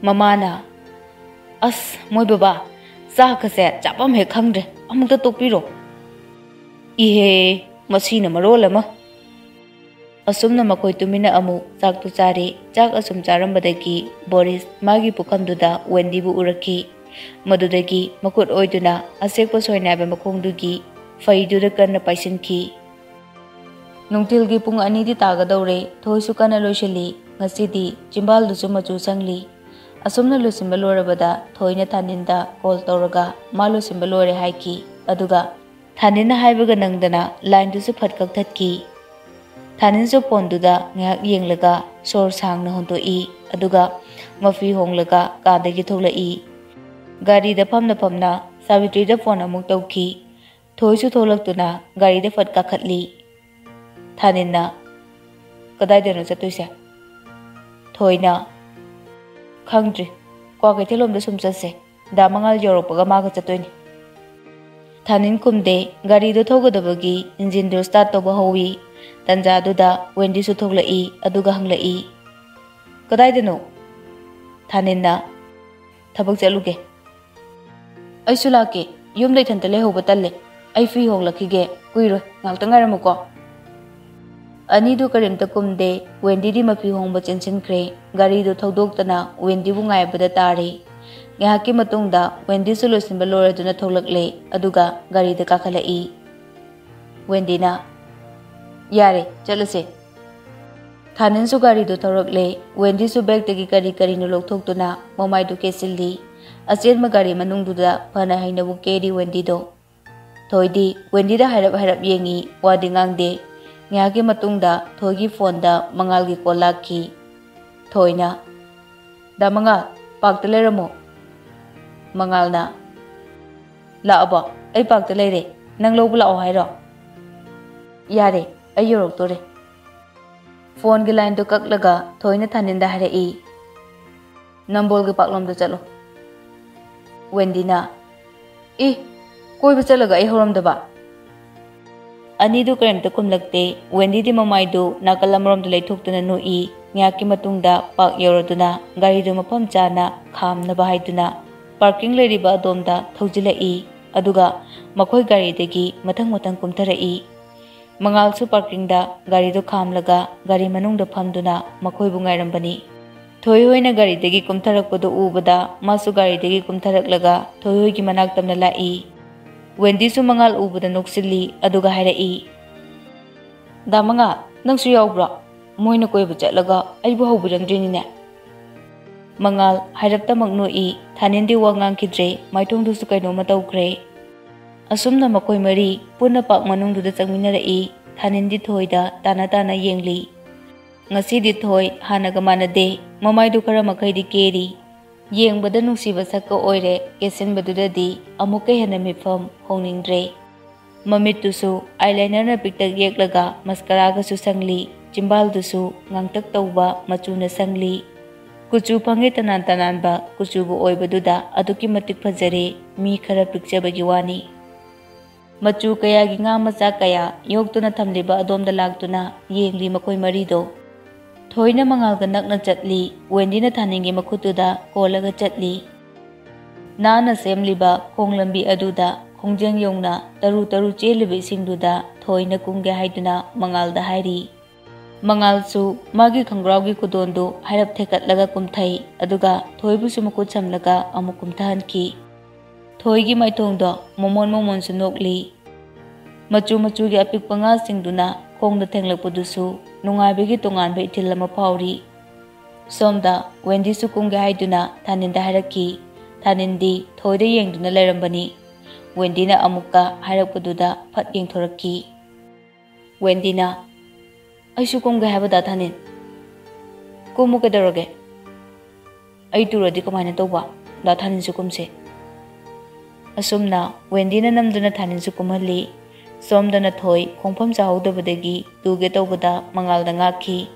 ꯃꯃꯥꯅ, "ꯑꯁ ꯃꯣꯏ ꯕꯕꯥ, ꯆꯥꯛꯀꯁꯦ ꯆꯥꯐꯝ ꯍꯦꯛ ꯈꯪꯗ꯭ꯔꯦ, ꯑꯃꯨꯛꯇ ꯇꯣꯛꯄꯤꯔꯣ꯫" ꯏꯍꯦ, ꯃꯁꯤꯅ ꯃꯔꯣꯜ ꯑꯃ꯫ ꯑꯁꯨꯝꯅ ꯃꯈꯣꯏ ꯇꯨꯃꯤꯟꯅ ꯑꯃꯨꯛ ꯆꯥꯛꯇꯨ ꯆꯥꯔꯦ꯫ ꯆꯥꯛ ꯑꯁꯨꯝ ꯆꯥꯔꯝꯕꯗꯒꯤ ꯕꯣꯔꯤꯁ ꯃꯥꯒꯤ ꯄꯨꯈꯝꯗꯨꯗ ꯋꯦꯟꯗꯤꯕꯨ ꯎꯔꯛꯈꯤ꯫ ꯃꯗꯨꯗꯒꯤ ꯃꯈꯨꯠ ꯑꯣꯏꯗꯨꯅ ꯑꯁꯦꯛꯄ ꯁꯣꯏꯅꯥꯏꯕ ꯃꯈꯣꯡꯗꯨꯒꯤ ꯐꯩꯗꯨꯗ ꯀꯟꯅ ꯄꯥꯏꯁꯤꯟꯈꯤ꯫ ꯅꯨꯡꯊꯤꯜꯒꯤ ꯄꯨꯡ ꯑꯅꯤꯗꯤ ꯇꯥꯒꯗꯧꯔꯦ꯫ ꯊꯣꯏꯁꯨ ꯀꯟꯅ ꯂꯣꯏꯁꯤꯜꯂꯤ꯫ ꯉꯁꯤꯗꯤ ꯆꯤꯝꯕꯥꯜꯗꯨꯁꯨ ꯃꯆꯨ ꯁꯪꯂꯤ꯫ ꯑꯁꯨꯝꯅ ꯂꯣꯏꯁꯤꯟꯕ ꯂꯣꯏꯔꯕꯗ ꯊꯣꯏꯅ ꯊꯥꯅꯤꯟꯗ ꯀꯣꯜ ꯇꯧꯔꯒ ꯃꯥ ꯂꯣꯏꯁꯤꯟꯕ ꯂꯣꯏꯔꯦ ꯍꯥꯏꯈꯤ꯫ ꯑꯗꯨꯒ ꯊꯥꯅꯤꯟꯅ ꯍꯥꯏꯕꯒ ꯅꯪꯗꯅ ꯂꯥꯏꯟꯗꯨꯁꯨ ꯐꯠ ꯀꯛꯊꯠꯈꯤ꯫ ꯊꯥꯅꯤꯟꯁꯨ ꯐꯣꯟꯗꯨꯗ ꯉꯥꯏꯍꯥꯛ ꯌꯦꯡꯂꯒ ꯁꯣꯔ ꯁꯥꯡꯅ ꯍꯣꯟꯗꯣꯛꯏ꯫ ꯑꯗꯨꯒ ꯃꯐꯤ ꯍꯣꯡꯂꯒ ꯀꯥꯗꯒꯤ ꯊꯣꯛꯂꯛꯏ꯫ ꯒꯥꯔꯤꯗ ꯐꯝꯅ ꯐꯝꯅ ꯁꯥꯕꯤꯇ꯭ꯔꯤꯗ ꯐꯣꯟ ꯑꯃꯨꯛ ꯇꯧꯈꯤ꯫ ꯊꯣꯏꯁꯨ ꯊꯣꯛꯂꯛꯇꯨꯅ ꯒꯥꯔꯤꯗ ꯐꯠ ꯀꯥꯈꯠꯂꯤ꯫ ꯊꯥꯅꯤꯟꯅ, "ꯀꯗꯥꯏꯗꯅꯣ ꯆꯠꯇꯣꯏꯁꯦ?" ꯊꯣꯏꯅ, "ꯈꯪꯗ꯭ꯔꯤ, ꯀ꯭ꯋꯥꯀꯩꯊꯦꯜꯂꯣꯝꯗ ꯁꯨꯝ ꯆꯠꯁꯦ꯫ ꯗꯥ ꯃꯉꯥꯜ ꯌꯧꯔꯛꯄꯒ ꯃꯥꯒ ꯆꯠꯇꯣꯏꯅꯤ꯫" ꯊꯥꯅꯤꯟ ꯈꯨꯝꯗꯦ꯫ ꯒꯥꯔꯤꯗꯣ ꯊꯧꯒꯗꯕꯒꯤ ꯏꯟꯖꯤꯟꯗꯨ ꯁ꯭ꯇꯥꯔꯠ ꯇꯧꯕ ꯍꯧꯏ꯫ ꯇꯟꯖꯥꯗꯨꯗ ꯋꯦꯟꯗꯤꯁꯨ ꯊꯣꯛꯂꯛꯏ, ꯑꯗꯨꯒ ꯍꯪꯂꯛꯏ, "ꯀꯗꯥꯏꯗꯅꯣ?" ꯊꯥꯅꯤꯟꯅ, "ꯊꯕꯛ ꯆꯠꯂꯨꯒꯦ꯫" "ꯑꯩꯁꯨ ꯂꯥꯛꯀꯦ꯫ ꯌꯨꯝꯗ ꯏꯊꯟꯇ ꯂꯩꯍꯧꯕ ꯇꯜꯂꯦ꯫ ꯑꯩ ꯐꯤ ꯍꯣꯡꯂꯛꯈꯤꯒꯦ꯫ ꯀꯨꯏꯔꯣꯏ, ꯉꯥꯏꯍꯥꯛꯇꯪ ꯉꯥꯏꯔꯝꯃꯨꯀꯣ꯫" ꯑꯅꯤꯗꯨ ꯀꯔꯤꯝꯇ ꯈꯨꯝꯗꯦ꯫ ꯋꯦꯟꯗꯤꯗꯤ ꯃꯐꯤ ꯍꯣꯡꯕ ꯆꯦꯟꯁꯤꯟꯈ꯭ꯔꯦ꯫ ꯒꯥꯔꯤꯗꯨ ꯊꯧꯗꯣꯛꯇꯅ ꯋꯦꯟꯗꯤꯕꯨ ꯉꯥꯏꯕꯗ ꯇꯥꯔꯦ꯫ ꯉꯥꯏꯍꯥꯛꯀꯤ ꯃꯇꯨꯡꯗ ꯋꯦꯟꯗꯤꯁꯨ ꯂꯣꯏꯁꯤꯟꯕ ꯂꯣꯏꯔꯗꯨꯅ ꯊꯣꯛꯂꯛꯂꯦ, ꯑꯗꯨꯒ ꯒꯥꯔꯤꯗ ꯀꯥꯈꯠꯂꯛꯏ꯫ ꯋꯦꯟꯗꯤꯅ, "ꯌꯥꯔꯦ, ꯆꯠꯂꯁꯦ꯫" ꯊꯥꯅꯤꯟꯁꯨ ꯒꯥꯔꯤꯗꯨ ꯊꯧꯔꯛꯂꯦ꯫ ꯋꯦꯟꯗꯤꯁꯨ ꯕꯦꯒꯇꯒꯤ ꯀꯔꯤ ꯀꯔꯤꯅꯣ ꯂꯧꯊꯣꯛꯇꯨꯅ ꯃꯃꯥꯏꯗꯨ ꯀꯦꯁꯤꯜꯂꯤ꯫ ꯑꯆꯦꯟꯕ ꯒꯥꯔꯤ ꯃꯅꯨꯡꯗꯨꯗ ꯐꯅ ꯍꯩꯅꯕꯨ ꯀꯦꯔꯤ ꯋꯦꯟꯗꯤꯗꯣ꯫ ꯊꯣꯏꯗꯤ ꯋꯦꯟꯗꯤꯗ ꯍꯥꯏꯔꯞ ꯍꯥꯏꯔꯞ ꯌꯦꯡꯉꯤ, ꯋꯥꯗꯤ ꯉꯥꯡꯗꯦ꯫ ꯉꯥꯏꯍꯥꯛꯀꯤ ꯃꯇꯨꯡꯗ ꯊꯣꯏꯒꯤ ꯐꯣꯟꯗ ꯃꯉꯥꯜꯒꯤ ꯀꯣꯜ ꯂꯥꯛꯈꯤ꯫ ꯊꯣꯏꯅ, "ꯗꯥ ꯃꯉꯥꯜ, ꯄꯥꯔꯛꯇ ꯂꯩꯔꯝꯃꯣ꯫" ꯃꯉꯥꯜꯅ, "ꯂꯥꯛꯑꯕꯣ? ꯑꯩ ꯄꯥꯔꯛꯇ ꯂꯩꯔꯦ꯫ ꯅꯪ ꯂꯧꯕ ꯂꯥꯛꯑꯣ ꯍꯥꯏꯔꯣ?" "ꯌꯥꯔꯦ, ꯑꯩ ꯌꯧꯔꯛꯇꯣꯔꯦ꯫" ꯐꯣꯟꯒꯤ ꯂꯥꯏꯟꯗꯨ ꯀꯛꯂꯒ ꯊꯣꯏꯅ ꯊꯥꯅꯤꯟꯗ ꯍꯥꯏꯔꯛꯏ, "ꯅꯝꯕꯣꯜꯒꯤ ꯄꯥꯛꯂꯣꯝꯗ ꯆꯠꯂꯣ꯫" ꯋꯦꯟꯗꯤꯅ, "ꯏ, ꯀꯣꯏꯕ ꯆꯠꯂꯒ ꯑꯩ ꯍꯧꯔꯝꯗꯕ?" ꯑꯅꯤꯗꯨ ꯀꯔꯤꯝꯇ ꯈꯨꯝꯂꯛꯇꯦ꯫ ꯋꯦꯟꯗꯤꯗꯤ ꯃꯃꯥꯏꯗꯨ ꯅꯥꯀꯜ ꯑꯃꯔꯣꯝꯗ ꯂꯩꯊꯣꯛꯇꯨꯅ ꯅꯣꯛꯏ꯫ ꯉꯥꯏꯍꯥꯛꯀꯤ ꯃꯇꯨꯡꯗ ꯄꯥꯔꯛ ꯌꯧꯔꯗꯨꯅ ꯒꯥꯔꯤꯗꯨ ꯃꯐꯝ ꯆꯥꯅ ꯈꯥꯝꯅꯕ ꯍꯥꯏꯗꯨꯅ ꯄꯥꯔꯀꯤꯡ ꯂꯩꯔꯤꯕ ꯑꯗꯣꯝꯗ ꯊꯧꯖꯤꯜꯂꯛꯏ꯫ ꯑꯗꯨꯒ ꯃꯈꯣꯏ ꯒꯥꯔꯤꯗꯒꯤ ꯃꯊꯪ ꯃꯊꯪ ꯀꯨꯝꯊꯔꯛꯏ꯫ ꯃꯉꯥꯜꯁꯨ ꯄꯥꯔꯀꯤꯡꯗ ꯒꯥꯔꯤꯗꯨ ꯈꯥꯝꯂꯒ ꯒꯥꯔꯤ ꯃꯅꯨꯡꯗ ꯐꯝꯗꯨꯅ ꯃꯈꯣꯏꯕꯨ ꯉꯥꯏꯔꯝꯕꯅꯤ꯫ ꯊꯣꯏꯍꯣꯏꯅ ꯒꯥꯔꯤꯗꯒꯤ ꯀꯨꯝꯊꯔꯛꯄꯗꯨ ꯎꯕꯗ ꯃꯥꯁꯨ ꯒꯥꯔꯤꯗꯒꯤ ꯀꯨꯝꯊꯔꯛꯂꯒ ꯊꯣꯏꯍꯣꯏꯒꯤ ꯃꯅꯥꯛ ꯇꯝꯅ ꯂꯥꯛꯏ꯫ ꯋꯦꯟꯗꯤꯁꯨ ꯃꯉꯥꯜ ꯎꯕꯗ ꯅꯣꯛꯁꯤꯜꯂꯤ, ꯑꯗꯨꯒ ꯍꯥꯏꯔꯛꯏ, "ꯗꯥ ꯃꯉꯥꯜ, ꯅꯪꯁꯨ ꯌꯥꯎꯕ꯭ꯔꯣ? ꯃꯣꯏꯅ ꯀꯣꯏꯕ ꯆꯠꯂꯒ ꯑꯩꯕꯨ ꯍꯧꯕꯤꯔꯝꯗ꯭ꯔꯤꯅꯤꯅꯦ?" ꯃꯉꯥꯜ ꯍꯥꯏꯔꯞꯇꯃꯛ ꯅꯣꯛꯏ꯫ ꯊꯥꯅꯤꯟꯗꯤ ꯋꯥ ꯉꯥꯡꯈꯤꯗ꯭ꯔꯦ, ꯃꯥꯏꯊꯣꯡꯗꯨꯁꯨ ꯀꯩꯅꯣꯝꯃ ꯇꯧꯈ꯭ꯔꯦ꯫ ꯑꯁꯨꯝꯅ ꯃꯈꯣꯏ ꯃꯔꯤ ꯄꯨꯟꯅ ꯄꯥꯔꯛ ꯃꯅꯨꯡꯗꯨꯗ ꯆꯪꯃꯤꯟꯅꯔꯛꯏ꯫ ꯊꯥꯅꯤꯟꯗꯤ ꯊꯣꯏꯗ ꯇꯥꯅ ꯇꯥꯅ ꯌꯦꯡꯂꯤ꯫ ꯉꯁꯤꯗꯤ ꯊꯣꯏ ꯍꯥꯟꯅꯒ ꯃꯥꯟꯅꯗꯦ, ꯃꯃꯥꯏꯗꯨ ꯈꯔ ꯃꯈꯩꯗꯤ ꯀꯦꯔꯤ꯫ ꯌꯦꯡꯕꯗ ꯅꯨꯡꯁꯤꯕ ꯁꯛꯀ ꯑꯣꯏꯔꯦ, ꯀꯦꯁꯤꯟꯕꯗꯨꯗꯗꯤ ꯑꯃꯨꯛꯀ ꯍꯦꯟꯅ ꯃꯤꯠꯐꯝ ꯍꯣꯡꯅꯤꯡꯗ꯭ꯔꯦ꯫ ꯃꯃꯤꯠꯇꯨꯁꯨ ꯑꯥꯏꯂꯥꯏꯅꯔꯅ ꯄꯤꯛꯇꯛ ꯌꯦꯛꯂꯒ ꯃꯁꯀꯔꯥꯒꯁꯨ ꯁꯪꯂꯤ, ꯆꯤꯝꯕꯥꯜꯗꯨꯁꯨ ꯉꯥꯡꯇꯛ ꯇꯧꯕ ꯃꯆꯨꯅ ꯁꯪꯂꯤ꯫ ꯀꯨꯆꯨ ꯐꯪꯉꯦ ꯇꯅꯥꯟ ꯇꯅꯥꯟꯕ ꯀꯨꯆꯨꯕꯨ ꯑꯣꯏꯕꯗꯨꯗ ꯑꯗꯨꯛꯀꯤ ꯃꯇꯤꯛ ꯐꯖꯔꯦ, ꯃꯤ ꯈꯔ ꯄꯤꯛꯆꯕꯒꯤ ꯋꯥꯅꯤ꯫ ꯃꯆꯨ ꯀꯌꯥꯒꯤ ꯉꯥ ꯃꯆꯥ ꯀꯌꯥ ꯌꯣꯛꯇꯨꯅ ꯊꯝꯂꯤꯕ ꯑꯗꯣꯝꯗ ꯂꯥꯛꯇꯨꯅ ꯌꯦꯡꯂꯤ ꯃꯈꯣꯏ ꯃꯔꯤꯗꯣ꯫ ꯊꯣꯏꯅ ꯃꯉꯥꯜꯒ ꯅꯛꯅ ꯆꯠꯂꯤ, ꯋꯦꯟꯗꯤꯅ ꯊꯥꯅꯤꯟꯒꯤ ꯃꯈꯨꯠꯇꯨꯗ ꯀꯣꯜꯂꯒ ꯆꯠꯂꯤ꯫ ꯅꯥꯟꯅ ꯁꯦꯝꯂꯤꯕ ꯈꯣꯡ ꯂꯝꯕꯤ ꯑꯗꯨꯗ ꯈꯣꯡꯖꯦꯡ ꯌꯧꯅ ꯇꯔꯨ ꯇꯔꯨ ꯆꯦꯜꯂꯤꯕ ꯏꯁꯤꯡꯗꯨꯗ ꯊꯣꯏꯅ ꯀꯨꯝꯒꯦ ꯍꯥꯏꯗꯨꯅ ꯃꯉꯥꯜꯗ ꯍꯥꯏꯔꯤ꯫ ꯃꯉꯥꯜꯁꯨ ꯃꯥꯒꯤ ꯈꯣꯡꯒ꯭ꯔꯥꯎꯒꯤ ꯈꯨꯗꯣꯟꯗꯨ ꯍꯥꯏꯔꯞ ꯊꯦꯛꯀꯠꯂꯒ ꯀꯨꯝꯊꯩ, ꯑꯗꯨꯒ ꯊꯣꯏꯕꯨꯁꯨ ꯃꯈꯨꯠ ꯁꯝꯂꯒ ꯑꯃꯨꯛ ꯀꯨꯝꯊꯍꯟꯈꯤ꯫ ꯊꯣꯏꯒꯤ ꯃꯥꯏꯊꯣꯡꯗꯣ ꯃꯣꯃꯣꯟ ꯃꯣꯃꯣꯟꯁꯨ ꯅꯣꯛꯂꯤ꯫ ꯃꯆꯨ ꯃꯆꯨꯒꯤ ꯑꯄꯤꯛꯄ ꯉꯥꯁꯤꯡꯗꯨꯅ ꯈꯣꯡꯗ ꯊꯦꯡꯂꯛꯄꯗꯨꯁꯨ ꯅꯨꯡꯉꯥꯏꯕꯒꯤ ꯇꯣꯉꯥꯟꯕ ꯏꯊꯤꯜ ꯑꯃ ꯐꯥꯎꯔꯤ꯫ ꯁꯣꯝꯗ ꯋꯦꯟꯗꯤꯁꯨ ꯀꯨꯝꯒꯦ ꯍꯥꯏꯗꯨꯅ ꯊꯥꯅꯤꯟꯗ ꯍꯥꯏꯔꯛꯈꯤ꯫ ꯊꯥꯅꯤꯟꯗꯤ ꯊꯣꯏꯗ ꯌꯦꯡꯗꯨꯅ ꯂꯩꯔꯝꯕꯅꯤ꯫ ꯋꯦꯟꯗꯤꯅ ꯑꯃꯨꯛꯀ ꯍꯥꯏꯔꯛꯄꯗꯨꯗ ꯐꯠ ꯌꯦꯡꯊꯣꯔꯛꯈꯤ꯫ ꯋꯦꯟꯗꯤꯅ, "ꯑꯩꯁꯨ ꯀꯨꯝꯒꯦ ꯍꯥꯏꯕ, ꯗꯥ ꯊꯥꯅꯤꯟ?" "ꯀꯨꯝꯃꯨ, ꯀꯩꯗꯧꯔꯒꯦ? ꯑꯩ ꯇꯨꯔꯗꯤ ꯀꯃꯥꯏꯅ ꯇꯧꯕ? ꯗꯥ ꯊꯥꯅꯤꯟꯁꯨ ꯀꯨꯝꯁꯦ꯫" ꯑꯁꯨꯝꯅ ꯋꯦꯟꯗꯤꯅ ꯅꯝꯗꯨꯅ ꯊꯥꯅꯤꯟꯁꯨ ꯀꯨꯝꯍꯜꯂꯤ꯫ ꯁꯣꯝꯗꯅ ꯊꯣꯏ ꯈꯣꯡꯐꯝ ꯆꯥꯍꯧꯗꯕꯗꯒꯤ ꯇꯨꯒꯦ ꯇꯧꯕꯗ ꯃꯉꯥꯜꯗ ꯉꯥꯛꯈꯤ꯫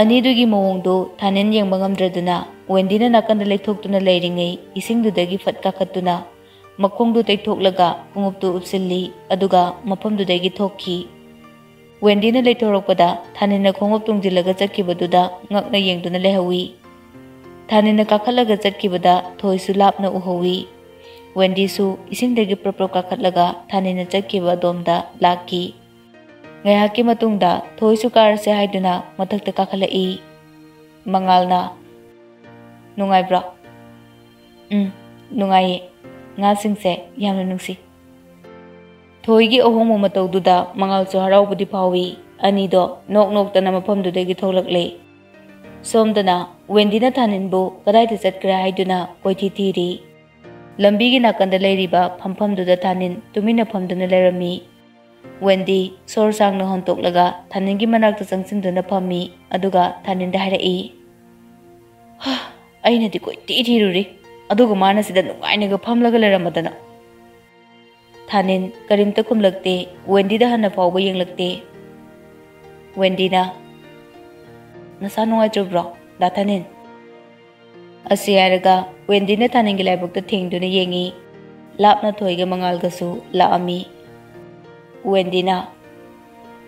ꯑꯅꯤꯗꯨꯒꯤ ꯃꯑꯣꯡꯗꯨ ꯊꯥꯅꯤꯟ ꯌꯦꯡꯕ ꯉꯝꯗ꯭ꯔꯗꯨꯅ ꯋꯦꯟꯗꯤꯅ ꯅꯥꯀꯟꯗ ꯂꯩꯊꯣꯛꯇꯨꯅ ꯂꯩꯔꯤꯉꯩ ꯏꯁꯤꯡꯗꯨꯗꯒꯤ ꯐꯠ ꯀꯥꯈꯠꯇꯨꯅ ꯃꯈꯣꯡꯗꯨ ꯇꯩꯊꯣꯛꯂꯒ ꯈꯣꯡꯎꯞꯇꯨ ꯎꯞꯁꯤꯜꯂꯤ, ꯑꯗꯨꯒ ꯃꯐꯝꯗꯨꯗꯒꯤ ꯊꯣꯛꯈꯤ꯫ ꯋꯦꯟꯗꯤꯅ ꯂꯩꯊꯣꯔꯛꯄꯗ ꯊꯥꯅꯤꯟꯅ ꯈꯣꯡꯎꯞ ꯇꯣꯡꯁꯤꯜꯂꯒ ꯆꯠꯈꯤꯕꯗꯨꯗ ꯉꯛꯅ ꯌꯦꯡꯗꯨꯅ ꯂꯩꯍꯧꯏ꯫ ꯊꯥꯅꯤꯟꯅ ꯀꯥꯈꯠꯂꯒ ꯆꯠꯈꯤꯕꯗ ꯊꯣꯏꯁꯨ ꯂꯥꯞꯅ ꯎꯍꯧꯏ꯫ ꯋꯦꯟꯗꯤꯁꯨ ꯏꯁꯤꯡꯗꯒꯤ ꯄ꯭ꯔꯞ ꯄ꯭ꯔꯞ ꯀꯥꯈꯠꯂꯒ ꯊꯥꯅꯤꯟꯅ ꯆꯠꯈꯤꯕ ꯑꯗꯣꯝꯗ ꯂꯥꯛꯈꯤ꯫ ꯉꯥꯏꯍꯥꯛꯀꯤ ꯃꯇꯨꯡꯗ ꯊꯣꯏꯁꯨ ꯀꯥꯔꯁꯦ ꯍꯥꯏꯗꯨꯅ ꯃꯊꯛꯇ ꯀꯥꯈꯠꯂꯛꯏ꯫ ꯃꯉꯥꯜꯅ, "ꯅꯨꯡꯉꯥꯏꯕ꯭ꯔꯣ?" "ꯎꯝ, ꯅꯨꯡꯉꯥꯏꯌꯦ꯫ ꯉꯥꯁꯤꯡꯁꯦ ꯌꯥꯝꯅ ꯅꯨꯡꯁꯤ꯫" ꯊꯣꯏꯒꯤ ꯑꯍꯣꯡꯕ ꯃꯇꯧꯗꯨꯗ ꯃꯉꯥꯜꯁꯨ ꯍꯔꯥꯎꯕꯗꯤ ꯐꯥꯎꯏ꯫ ꯑꯅꯤꯗꯣ ꯅꯣꯛ ꯅꯣꯛꯇꯅ ꯃꯐꯝꯗꯨꯗꯒꯤ ꯊꯣꯛꯂꯛꯂꯦ꯫ ꯁꯣꯝꯗꯅ ꯋꯦꯟꯗꯤꯅ ꯊꯥꯅꯤꯟꯕꯨ ꯀꯗꯥꯏꯗ ꯆꯠꯈ꯭ꯔꯦ ꯍꯥꯏꯗꯨꯅ ꯀꯣꯏꯊꯤ ꯊꯤꯔꯤ꯫ ꯂꯝꯕꯤꯒꯤ ꯅꯥꯀꯟꯗ ꯂꯩꯔꯤꯕ ꯐꯝꯐꯝꯗꯨꯗ ꯊꯥꯅꯤꯟ ꯇꯨꯃꯤꯟꯅ ꯐꯝꯗꯨꯅ ꯂꯩꯔꯝꯃꯤ꯫ ꯋꯦꯟꯗꯤ ꯁꯣꯔ ꯁꯥꯡꯅ ꯍꯣꯟꯇꯣꯛꯂꯒ ꯊꯥꯅꯤꯟꯒꯤ ꯃꯅꯥꯛꯇ ꯆꯪꯁꯤꯟꯗꯨꯅ ꯐꯝꯃꯤ, ꯑꯗꯨꯒ ꯊꯥꯅꯤꯟꯗ ꯍꯥꯏꯔꯛꯏ, "ꯍꯥ, ꯑꯩꯅꯗꯤ ꯀꯣꯏꯊꯤ ꯊꯤꯔꯨꯔꯤ, ꯑꯗꯨꯒ ꯃꯥꯅ ꯁꯤꯗ ꯅꯨꯡꯉꯥꯏꯅꯒ ꯐꯝꯂꯒ ꯂꯩꯔꯝꯃꯗꯅ꯫" ꯊꯥꯅꯤꯟ ꯀꯔꯤꯝꯇ ꯈꯨꯝꯂꯛꯇꯦ꯫ ꯋꯦꯟꯗꯤꯗ ꯍꯟꯅ ꯐꯥꯎꯕ ꯌꯦꯡꯂꯛꯇꯦ꯫ ꯋꯦꯟꯗꯤꯅ, "ꯅꯁꯥ ꯅꯨꯡꯉꯥꯏꯇ꯭ꯔꯕ꯭ꯔꯣ, ꯗꯥ ꯊꯥꯅꯤꯟ?" ꯑꯁꯤ ꯍꯥꯏꯔꯒ ꯋꯦꯟꯗꯤꯅ ꯊꯥꯅꯤꯟꯒꯤ ꯂꯥꯏꯕꯛꯇ ꯊꯦꯡꯗꯨꯅ ꯌꯦꯡꯉꯤ꯫ ꯂꯥꯞꯅ ꯊꯣꯏꯒ ꯃꯉꯥꯜꯒꯁꯨ ꯂꯥꯛꯑꯝꯃꯤ꯫ ꯋꯦꯟꯗꯤꯅ,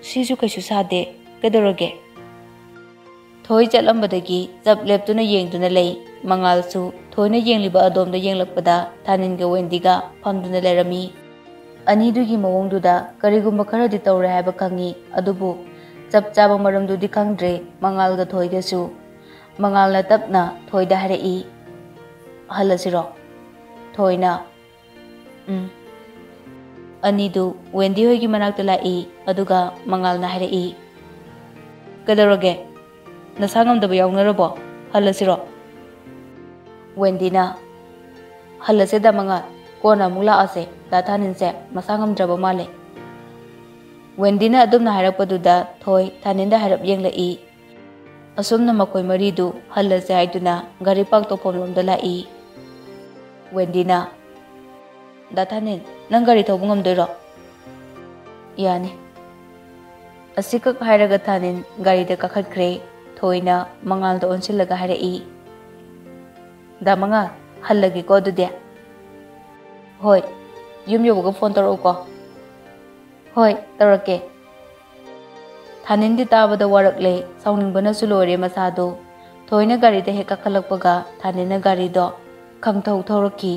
"ꯁꯤꯁꯨ ꯀꯩꯁꯨ ꯁꯥꯗꯦ, ꯀꯩꯗꯧꯔꯒꯦ?" ꯊꯣꯏ ꯆꯠꯂꯝꯕꯗꯒꯤ ꯆꯞ ꯂꯦꯞꯇꯨꯅ ꯌꯦꯡꯗꯨꯅ ꯂꯩ꯫ ꯃꯉꯥꯜꯁꯨ ꯊꯣꯏꯅ ꯌꯦꯡꯂꯤꯕ ꯑꯗꯣꯝꯗ ꯌꯦꯡꯂꯛꯄꯗ ꯊꯥꯅꯤꯟꯒ ꯋꯦꯟꯗꯤꯒ ꯐꯝꯗꯨꯅ ꯂꯩꯔꯝꯃꯤ꯫ ꯑꯅꯤꯗꯨꯒꯤ ꯃꯑꯣꯡꯗꯨꯗ ꯀꯔꯤꯒꯨꯝꯕ ꯈꯔꯗꯤ ꯇꯧꯔꯦ ꯍꯥꯏꯕ ꯈꯪꯉꯤ, ꯑꯗꯨꯕꯨ ꯆꯞ ꯆꯥꯕ ꯃꯔꯝꯗꯨꯗꯤ ꯈꯪꯗ꯭ꯔꯦ꯫ ꯃꯉꯥꯜꯒ ꯊꯣꯏꯒꯁꯨ꯫ ꯃꯉꯥꯜꯅ ꯇꯞꯅ ꯊꯣꯏꯗ ꯍꯥꯏꯔꯛꯏ, "ꯍꯜꯂꯁꯤꯔꯣ?" ꯊꯣꯏꯅ, "ꯎꯝ꯫" ꯑꯅꯤꯗꯨ ꯋꯦꯟꯗꯤ ꯍꯣꯏꯒꯤ ꯃꯅꯥꯛꯇ ꯂꯥꯛꯏ, ꯑꯗꯨꯒ ꯃꯉꯥꯜꯅ ꯍꯥꯏꯔꯛꯏ, "ꯀꯩꯗꯧꯔꯒꯦ? ꯅꯁꯥ ꯉꯝꯗꯕ ꯌꯥꯎꯅꯔꯕꯣ? ꯍꯜꯂꯁꯤꯔꯣ?" ꯋꯦꯟꯗꯤꯅ, "ꯍꯜꯂꯁꯦ ꯗꯥ ꯃꯉꯥꯜ, ꯀꯣꯟꯅ ꯑꯃꯨꯛ ꯂꯥꯛꯑꯁꯦ, ꯗꯥ ꯊꯥꯅꯤꯟꯁꯦ ꯃꯁꯥ ꯉꯝꯗ꯭ꯔꯕ ꯃꯥꯜꯂꯦ꯫" ꯋꯦꯟꯗꯤꯅ ꯑꯗꯨꯝꯅ ꯍꯥꯏꯔꯛꯄꯗꯨꯗ ꯊꯣꯏ ꯊꯥꯅꯤꯟꯗ ꯍꯥꯏꯔꯞ ꯌꯦꯡꯂꯛꯏ꯫ ꯑꯁꯨꯝꯅ ꯃꯈꯣꯏ ꯃꯔꯤꯗꯨ ꯍꯜꯂꯁꯦ ꯍꯥꯏꯗꯨꯅ ꯒꯥꯔꯤ ꯄꯥꯔꯛ ꯇꯧꯐꯝ ꯂꯣꯝꯗ ꯂꯥꯛꯏ꯫ ꯋꯦꯟꯗꯤꯅ, "ꯗꯥ ꯊꯥꯅꯤꯟ, ꯅꯪ ꯒꯥꯔꯤ ꯊꯧꯕ ꯉꯝꯗꯣꯏꯔꯣ?" "ꯌꯥꯅꯤ꯫" ꯑꯁꯤꯈꯛ ꯍꯥꯏꯔꯒ ꯊꯥꯅꯤꯟ ꯒꯥꯔꯤꯗ ꯀꯥꯈꯠꯈ꯭ꯔꯦ꯫ ꯊꯣꯏꯅ ꯃꯉꯥꯜꯗ ꯑꯣꯟꯁꯤꯜꯂꯒ ꯍꯥꯏꯔꯛꯏ, "ꯗꯥ ꯃꯉꯥꯜ, ꯍꯜꯂꯒꯦꯀꯣ ꯑꯗꯨꯗꯤ?" "ꯍꯣꯏ, ꯌꯨꯝ ꯌꯧꯕꯒ ꯐꯣꯟ ꯇꯧꯔꯛꯎꯀꯣ꯫" "ꯍꯣꯏ, ꯇꯧꯔꯛꯀꯦ꯫" ꯊꯥꯅꯤꯟꯗꯤ ꯇꯥꯕꯗ ꯋꯥꯔꯛꯂꯦ, ꯁꯥꯎꯅꯤꯡꯕꯅꯁꯨ ꯂꯣꯏꯔꯦ ꯃꯁꯥꯗꯣ꯫ ꯊꯣꯏꯅ ꯒꯥꯔꯤꯗ ꯍꯦꯛ ꯀꯥꯈꯠꯂꯛꯄꯒ ꯊꯥꯅꯤꯟꯅ ꯒꯥꯔꯤꯗꯣ ꯈꯪꯊꯧ ꯊꯧꯔꯛꯈꯤ꯫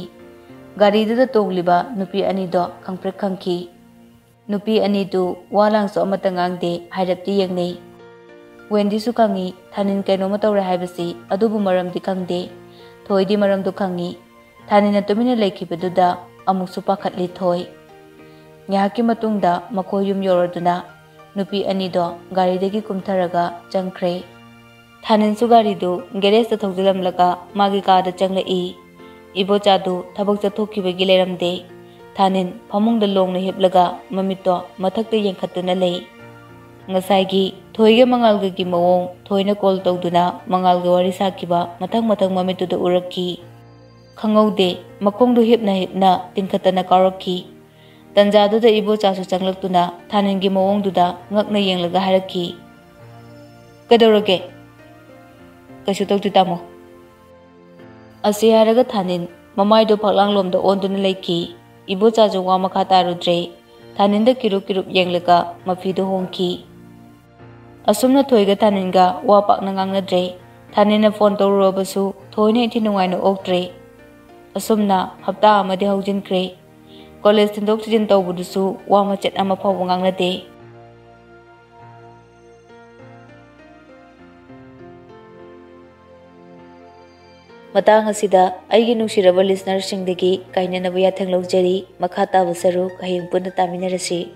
ꯒꯥꯔꯤꯗꯨꯗ ꯇꯣꯡꯂꯤꯕ ꯅꯨꯄꯤ ꯑꯅꯤꯗꯣ ꯈꯪꯄ꯭ꯔꯦꯛ ꯈꯪꯈꯤ꯫ ꯅꯨꯄꯤ ꯑꯅꯤꯗꯨ ꯋꯥ ꯂꯥꯡꯁꯨ ꯑꯃꯠꯇ ꯉꯥꯡꯗꯦ, ꯍꯥꯏꯔꯞꯇꯤ ꯌꯦꯡꯅꯩ꯫ ꯋꯦꯟꯗꯤꯁꯨ ꯈꯪꯉꯤ, ꯊꯥꯅꯤꯟ ꯀꯩꯅꯣꯝꯃ ꯇꯧꯔꯦ ꯍꯥꯏꯕꯁꯤ, ꯑꯗꯨꯕꯨ ꯃꯔꯝꯗꯤ ꯈꯪꯗꯦ꯫ ꯊꯣꯏꯗꯤ ꯃꯔꯝꯗꯨ ꯈꯪꯉꯤ꯫ ꯊꯥꯅꯤꯟꯅ ꯇꯨꯃꯤꯟꯅ ꯂꯩꯈꯤꯕꯗꯨꯗ ꯑꯃꯨꯛꯁꯨ ꯄꯥꯈꯠꯂꯤ ꯊꯣꯏ꯫ ꯉꯥꯏꯍꯥꯛꯀꯤ ꯃꯇꯨꯡꯗ ꯃꯈꯣꯏ ꯌꯨꯝ ꯌꯧꯔꯗꯨꯅ ꯅꯨꯄꯤ ꯑꯅꯤꯗꯣ ꯒꯥꯔꯤꯗꯒꯤ ꯀꯨꯝꯊꯔꯒ ꯆꯪꯈ꯭ꯔꯦ꯫ ꯊꯥꯅꯤꯟꯁꯨ ꯒꯥꯔꯤꯗꯨ ꯒꯦꯔꯦꯖꯇ ꯊꯧꯖꯤꯜꯂꯝꯂꯒ ꯃꯥꯒꯤ ꯀꯥꯗ ꯆꯪꯂꯛꯏ꯫ ꯏꯕꯣꯆꯥꯗꯨ ꯊꯕꯛ ꯆꯠꯊꯣꯛꯈꯤꯕꯒꯤ ꯂꯩꯔꯝꯗꯦ꯫ ꯊꯥꯅꯤꯟ ꯐꯃꯨꯡꯗ ꯂꯣꯡꯅ ꯍꯤꯞꯂꯒ ꯃꯃꯤꯠꯇꯣ ꯃꯊꯛꯇ ꯌꯦꯡꯈꯠꯇꯨꯅ ꯂꯩ꯫ ꯉꯁꯥꯏꯒꯤ ꯊꯣꯏꯒ ꯃꯉꯥꯜꯒꯒꯤ ꯃꯑꯣꯡ, ꯊꯣꯏꯅ ꯀꯣꯜ ꯇꯧꯗꯨꯅ ꯃꯉꯥꯜꯒ ꯋꯥꯔꯤ ꯁꯥꯈꯤꯕ ꯃꯊꯪ ꯃꯊꯪ ꯃꯃꯤꯠꯇꯨꯗ ꯎꯔꯛꯈꯤ꯫ ꯈꯪꯍꯧꯗꯦ, ꯃꯈꯣꯡꯗꯨ ꯍꯤꯞꯅ ꯍꯤꯞꯅ ꯇꯤꯡꯈꯠꯇꯅ ꯀꯥꯎꯔꯛꯈꯤ꯫ ꯇꯟꯖꯥꯗꯨꯗ ꯏꯕꯣꯆꯥꯁꯨ ꯆꯪꯂꯛꯇꯨꯅ ꯊꯥꯅꯤꯟꯒꯤ ꯃꯑꯣꯡꯗꯨꯗ ꯉꯛꯅ ꯌꯦꯡꯂꯒ ꯍꯥꯏꯔꯛꯈꯤ, "ꯀꯩꯗꯧꯔꯒꯦ?" "ꯀꯩꯁꯨ ꯇꯧꯗꯦ, ꯇꯥꯃꯣ꯫" ꯑꯁꯤ ꯍꯥꯏꯔꯒ ꯊꯥꯅꯤꯟ ꯃꯃꯥꯏꯗꯨ ꯐꯛꯂꯥꯡꯂꯣꯝꯗ ꯑꯣꯟꯗꯨꯅ ꯂꯩꯈꯤ꯫ ꯏꯕꯣꯆꯥꯁꯨ ꯋꯥ ꯃꯈꯥ ꯇꯥꯔꯨꯗ꯭ꯔꯦ꯫ ꯊꯥꯅꯤꯟꯗ ꯀꯤꯔꯨꯞ ꯀꯤꯔꯨꯞ ꯌꯦꯡꯂꯒ ꯃꯐꯤꯗꯨ ꯍꯣꯡꯈꯤ꯫ ꯑꯁꯨꯝꯅ ꯊꯣꯏꯒ ꯊꯥꯅꯤꯟꯒ ꯋꯥ ꯄꯥꯛꯅ ꯉꯥꯡꯅꯗ꯭ꯔꯦ꯫ ꯊꯥꯅꯤꯟꯅ ꯐꯣꯟ ꯇꯧꯔꯨꯔꯕꯁꯨ ꯊꯣꯏꯅ ꯏꯊꯤ ꯅꯨꯡꯉꯥꯏꯅ ꯑꯣꯛꯇ꯭ꯔꯦ꯫ ꯑꯁꯨꯝꯅ ꯍꯞꯇꯥ ꯑꯃꯗꯤ ꯍꯧꯖꯤꯟꯈ꯭ꯔꯦ꯫ ꯀꯣꯂꯦꯖ ꯊꯤꯟꯗꯣꯛ ꯊꯤꯟꯖꯤꯟ ꯇꯧꯕꯗꯨꯁꯨ ꯋꯥ ꯃꯆꯦꯠ ꯑꯃ ꯐꯥꯎꯕ ꯉꯥꯡꯅꯗꯦ꯫ ꯃꯇꯥꯡ ꯑꯁꯤꯗ ꯑꯩꯒꯤ ꯅꯨꯡꯁꯤꯔꯕ ꯂꯤꯁꯅꯔꯁꯤꯡꯗꯒꯤ ꯀꯥꯏꯅꯅꯕ ꯌꯥꯊꯪ ꯂꯧꯖꯔꯤ꯫ ꯃꯈꯥ ꯇꯥꯕ ꯁꯔꯨꯛ ꯍꯌꯦꯡ ꯄꯨꯟꯅ ꯇꯥꯃꯤꯟꯅꯔꯁꯤ꯫